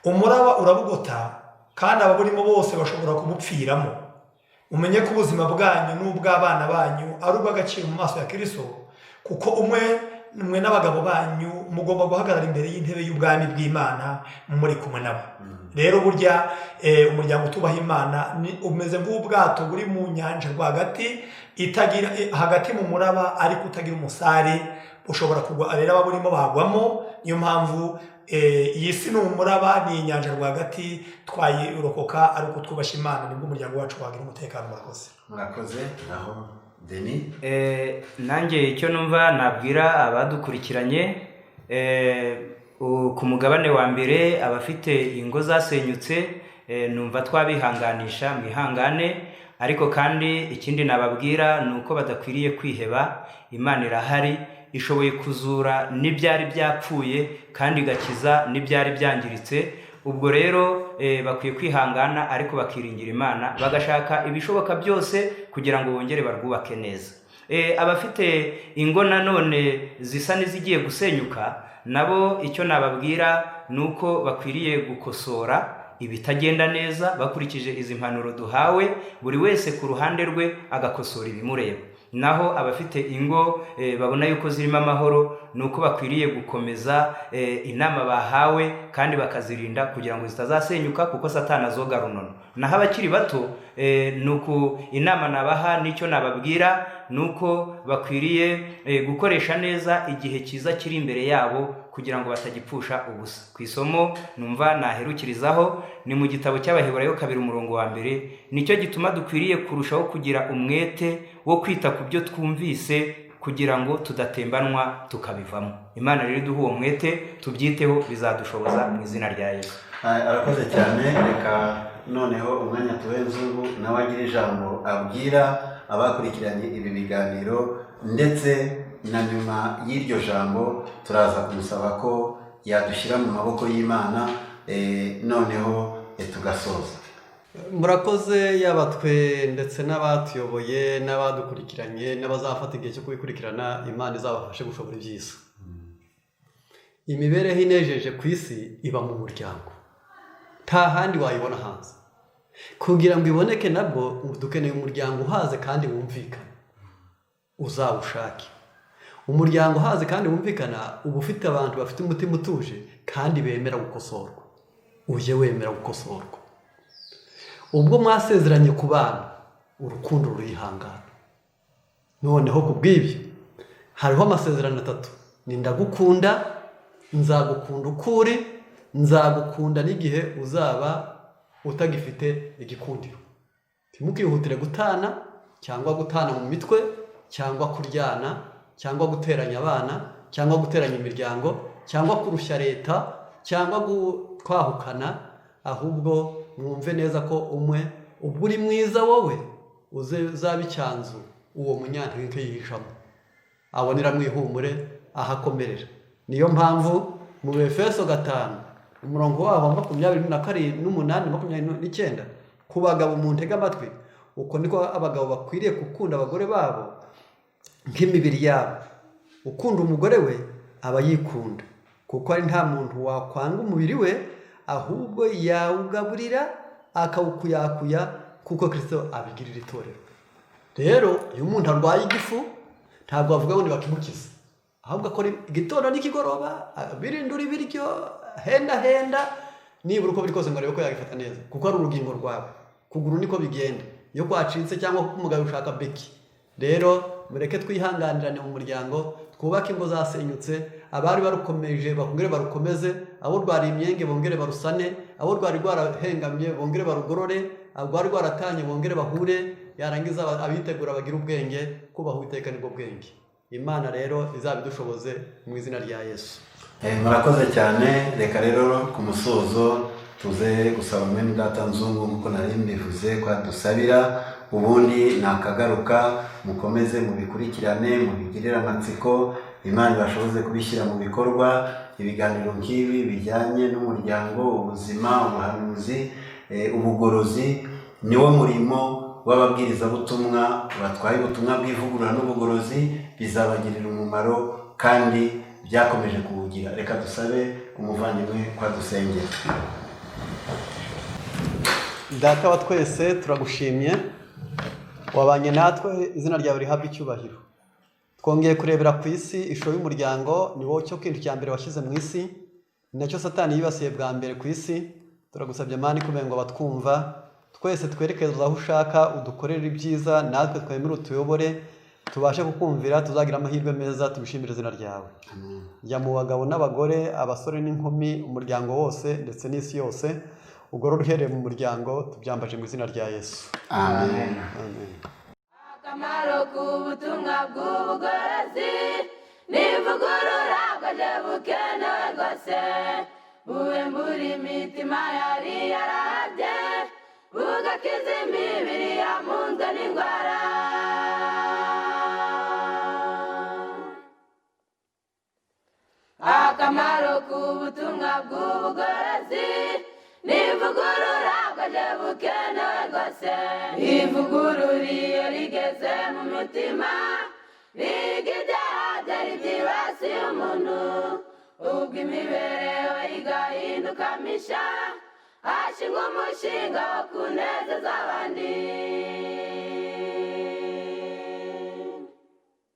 Umuraba urabugota kandi ababurimo bose bashobora kubupfiramo. Umenye ko ubuzima bwanyu n'ubw'abana banyu ari ubw'agaciro mu maso ya Kristo, kuko umwe mwe n'abagabo banyu mugomba guhagarara imbere y'intebe y'ubwami bw'Imana muri kumwe nabo. Rero burya umuryango utubaha Imana umeze nk'ubwato buri mu nyanja rwagati, itagira hagati mu muraba ariko utagira umusare, ushobora kugwa. Rero ababurimo bagwamo. Niyo mpamvu iyi si ni umuraba, ni inyanja rwagati, twayirokoka ariko twubashye Imana, nibwo umuryango wacu wagira umutekano. Murakoze. Murakoze. Aho Denis. Nanjye icyo numva nabwira abadukurikiranye, ku mugabane wa mbere abafite ingo zasenyutse, Numva twabihanganisha, mwihangane. Ariko kandi ikindi nababwira ni uko badakwiriye kwiheba. Imana irahari, ishoboye kuzura n'ibyari byapfuye kandi igakiza n'ibyari byangiritse. Ubwo rero bakwiye kwihangana, ariko bakiringira Imana, bagashaka ibishoboka byose kugira ngo bongere barwubake neza. Abafite ingo nanone zisa n'izigiye gusenyuka, nabo icyo nababwira ni uko bakwiriye gukosora ibitagenda neza bakurikije izi mpanuro duhawe, buri wese ku ruhande rwe agakosora ibimureba. Naho abafite ingo babona yuko zirimo amahoro, ni uko bakwiriye gukomeza inama bahawe kandi bakazirinda kugira ngo zitazasenyuka, kuko Satani azoga runono. Naho abakiri bato, ni uku inama nabaha n'icyo nababwira ni uko bakwiriye gukoresha neza igihe cyiza kiri imbere yabo kugira ngo batagipfusha ubusa. Ku isomo numva naherukirizaho ni mu gitabo cy'Abaheburayo 2 umurongo wa 1: nicyo gituma dukwiriye kurushaho kugira umwete wo kwita ku byo twumvise kugira ngo tudatembanwa tukabivamo. Imana rero iduhe uwo mwete, tubyiteho, bizadushoboza mu izina rya Yesu. Arakoze cyane. Reka noneho umwanya tuwe Nzungu nawe agira ijambo abwira abakurikiranye ibi biganiro, ndetse na nyuma y'iryo jambo turaza kumusaba ko yadushyira mu maboko y'Imana, noneho tugasoza. Murakoze, yaba twe ndetse n'abatuyoboye n'abadukurikiranye n'abazafata igihe cyo kubikurikirana, Imana izabafashe gushobora ibyiza. Imibereho inejeje ku isi iba mu muryango, nta handi wayibona hanze. Kugira ngo iboneke nabwo dukeneye umuryango uhaze kandi wumvikana. Uzawushake umuryango uhaze kandi wumvikana, uba ufite abantu bafite umutima utuje kandi bemera gukosorwa. Ujye wemera gukosorwa. Ubwo mwasezeranye ku bana, urukundo rurihangana. Noneho ku bw'ibyo hariho amasezerano atatu: ni ndagukunda, nzagukunda ukuri, nzagukunda n'igihe uzaba utagifite igikundiro. Ntimukihutire gutana, cyangwa gutana mu mitwe, cyangwa kuryana, cyangwa guteranya abana, cyangwa guteranya imiryango, cyangwa kurushya leta, cyangwa kwahukana. Ahubwo mwumve neza ko umwe ubwo uri mwiza wowe uzaba icyanzu uwo munyantege yihishamo, abonera mu ihumure ahakomerera. Niyo mpamvu mu Efeso 5 umurongo waho wa 28 29, ku bagabo muntege amatwi, uko niko abagabo bakwiriye gukunda abagore babo nk'imibiri yabo. Ukunda umugore we aba yikunda, kuko ari nta muntu wakwanga umubiri we, ahubwo yawugaburira akawukuyakuya, kuko Kristo abigirira itorero. Rero iyo umuntu arwaye igifu ntabwo bavuga ngo nibakimukize, ahubwo akora igitondo n'ikigoroba, birindura ibiryo, henda henda, nibura uko biri kose ngo arebe ko yagifata neza, kuko ari urugingo rwawe. Kuguru niko bigenda iyo kwacitse cyangwa kuko umugabo ushaka beki. Rero mureke twihanganirane mu muryango, twubake ingo zasenyutse, abari barukomeje bakongere barukomeze, abo rwari imyenge bongere barusane, abo rwari rwarahengamye bongere barugorore, abo rwari rwaratanye bongere bahure, yarangiza abitegura bagira ubwenge, kubaha Uwiteka nibwo bwenge. Imana rero izabidushoboze mu izina rya Yesu. Murakoze cyane. Reka rero ku musozo tuze gusaba mwene data Nzungu, nkuko nari mbivuze, ko adusabira, ubundi nakagaruka. Mukomeze mubikurikirane, mubigirire amatsiko, Imana ibashoboze kubishyira mu bikorwa. Ibiganiro nk'ibi bijyanye n'umuryango, ubuzima, ubuhanuzi, ubugorozi, niwo murimo w'ababwirizabutumwa batwaye ubutumwa bw'ivugurura n'ubugorozi, bizabagirira umumaro kandi byakomeje kuwugira. Reka dusabe umuvandimwe ko adusengera. Data wa twese, turagushimye, wabanye natwe, izina ryawe rihabwe icyubahiro. Twongeye kurebera ku isi ishusho y'umuryango, ni wowe cyo kintu cya mbere washyize mu isi, ni nacyo Satani yibasiye bwa mbere ku isi. Turagusabye Mana ikomeye ngo abatwumva twese twerekeze aho ushaka, udukorere ibyiza, natwe twemere utuyobore, tubashe kukumvira, tuzagira amahirwe meza, tubishimire izina ryawe. Jya mu bagabo n'abagore, abasore n'inkumi, umuryango wose ndetse n'isi yose, ugorore uhereye mu muryango, tubyambaje mu izina rya Yesu. Amen. Amen. Akamaro k'ubutumwa bw'ubugorozi n'ivugurura bwaje bukenewe rwose. Buhembura imitima yari yarahabye, bugakiza imibiri yamunzwe n'indwara. Akamaro k'ubutumwa bw'ubugorozi n'ivugurura bwaje bukenewe rwose. Ivugurura iyo rigeze mu mutima, riga ibyaha byari byibasiye umuntu, ubwo imibereho igahinduka misha, hashingwa umushinga wo kunezeza abandi.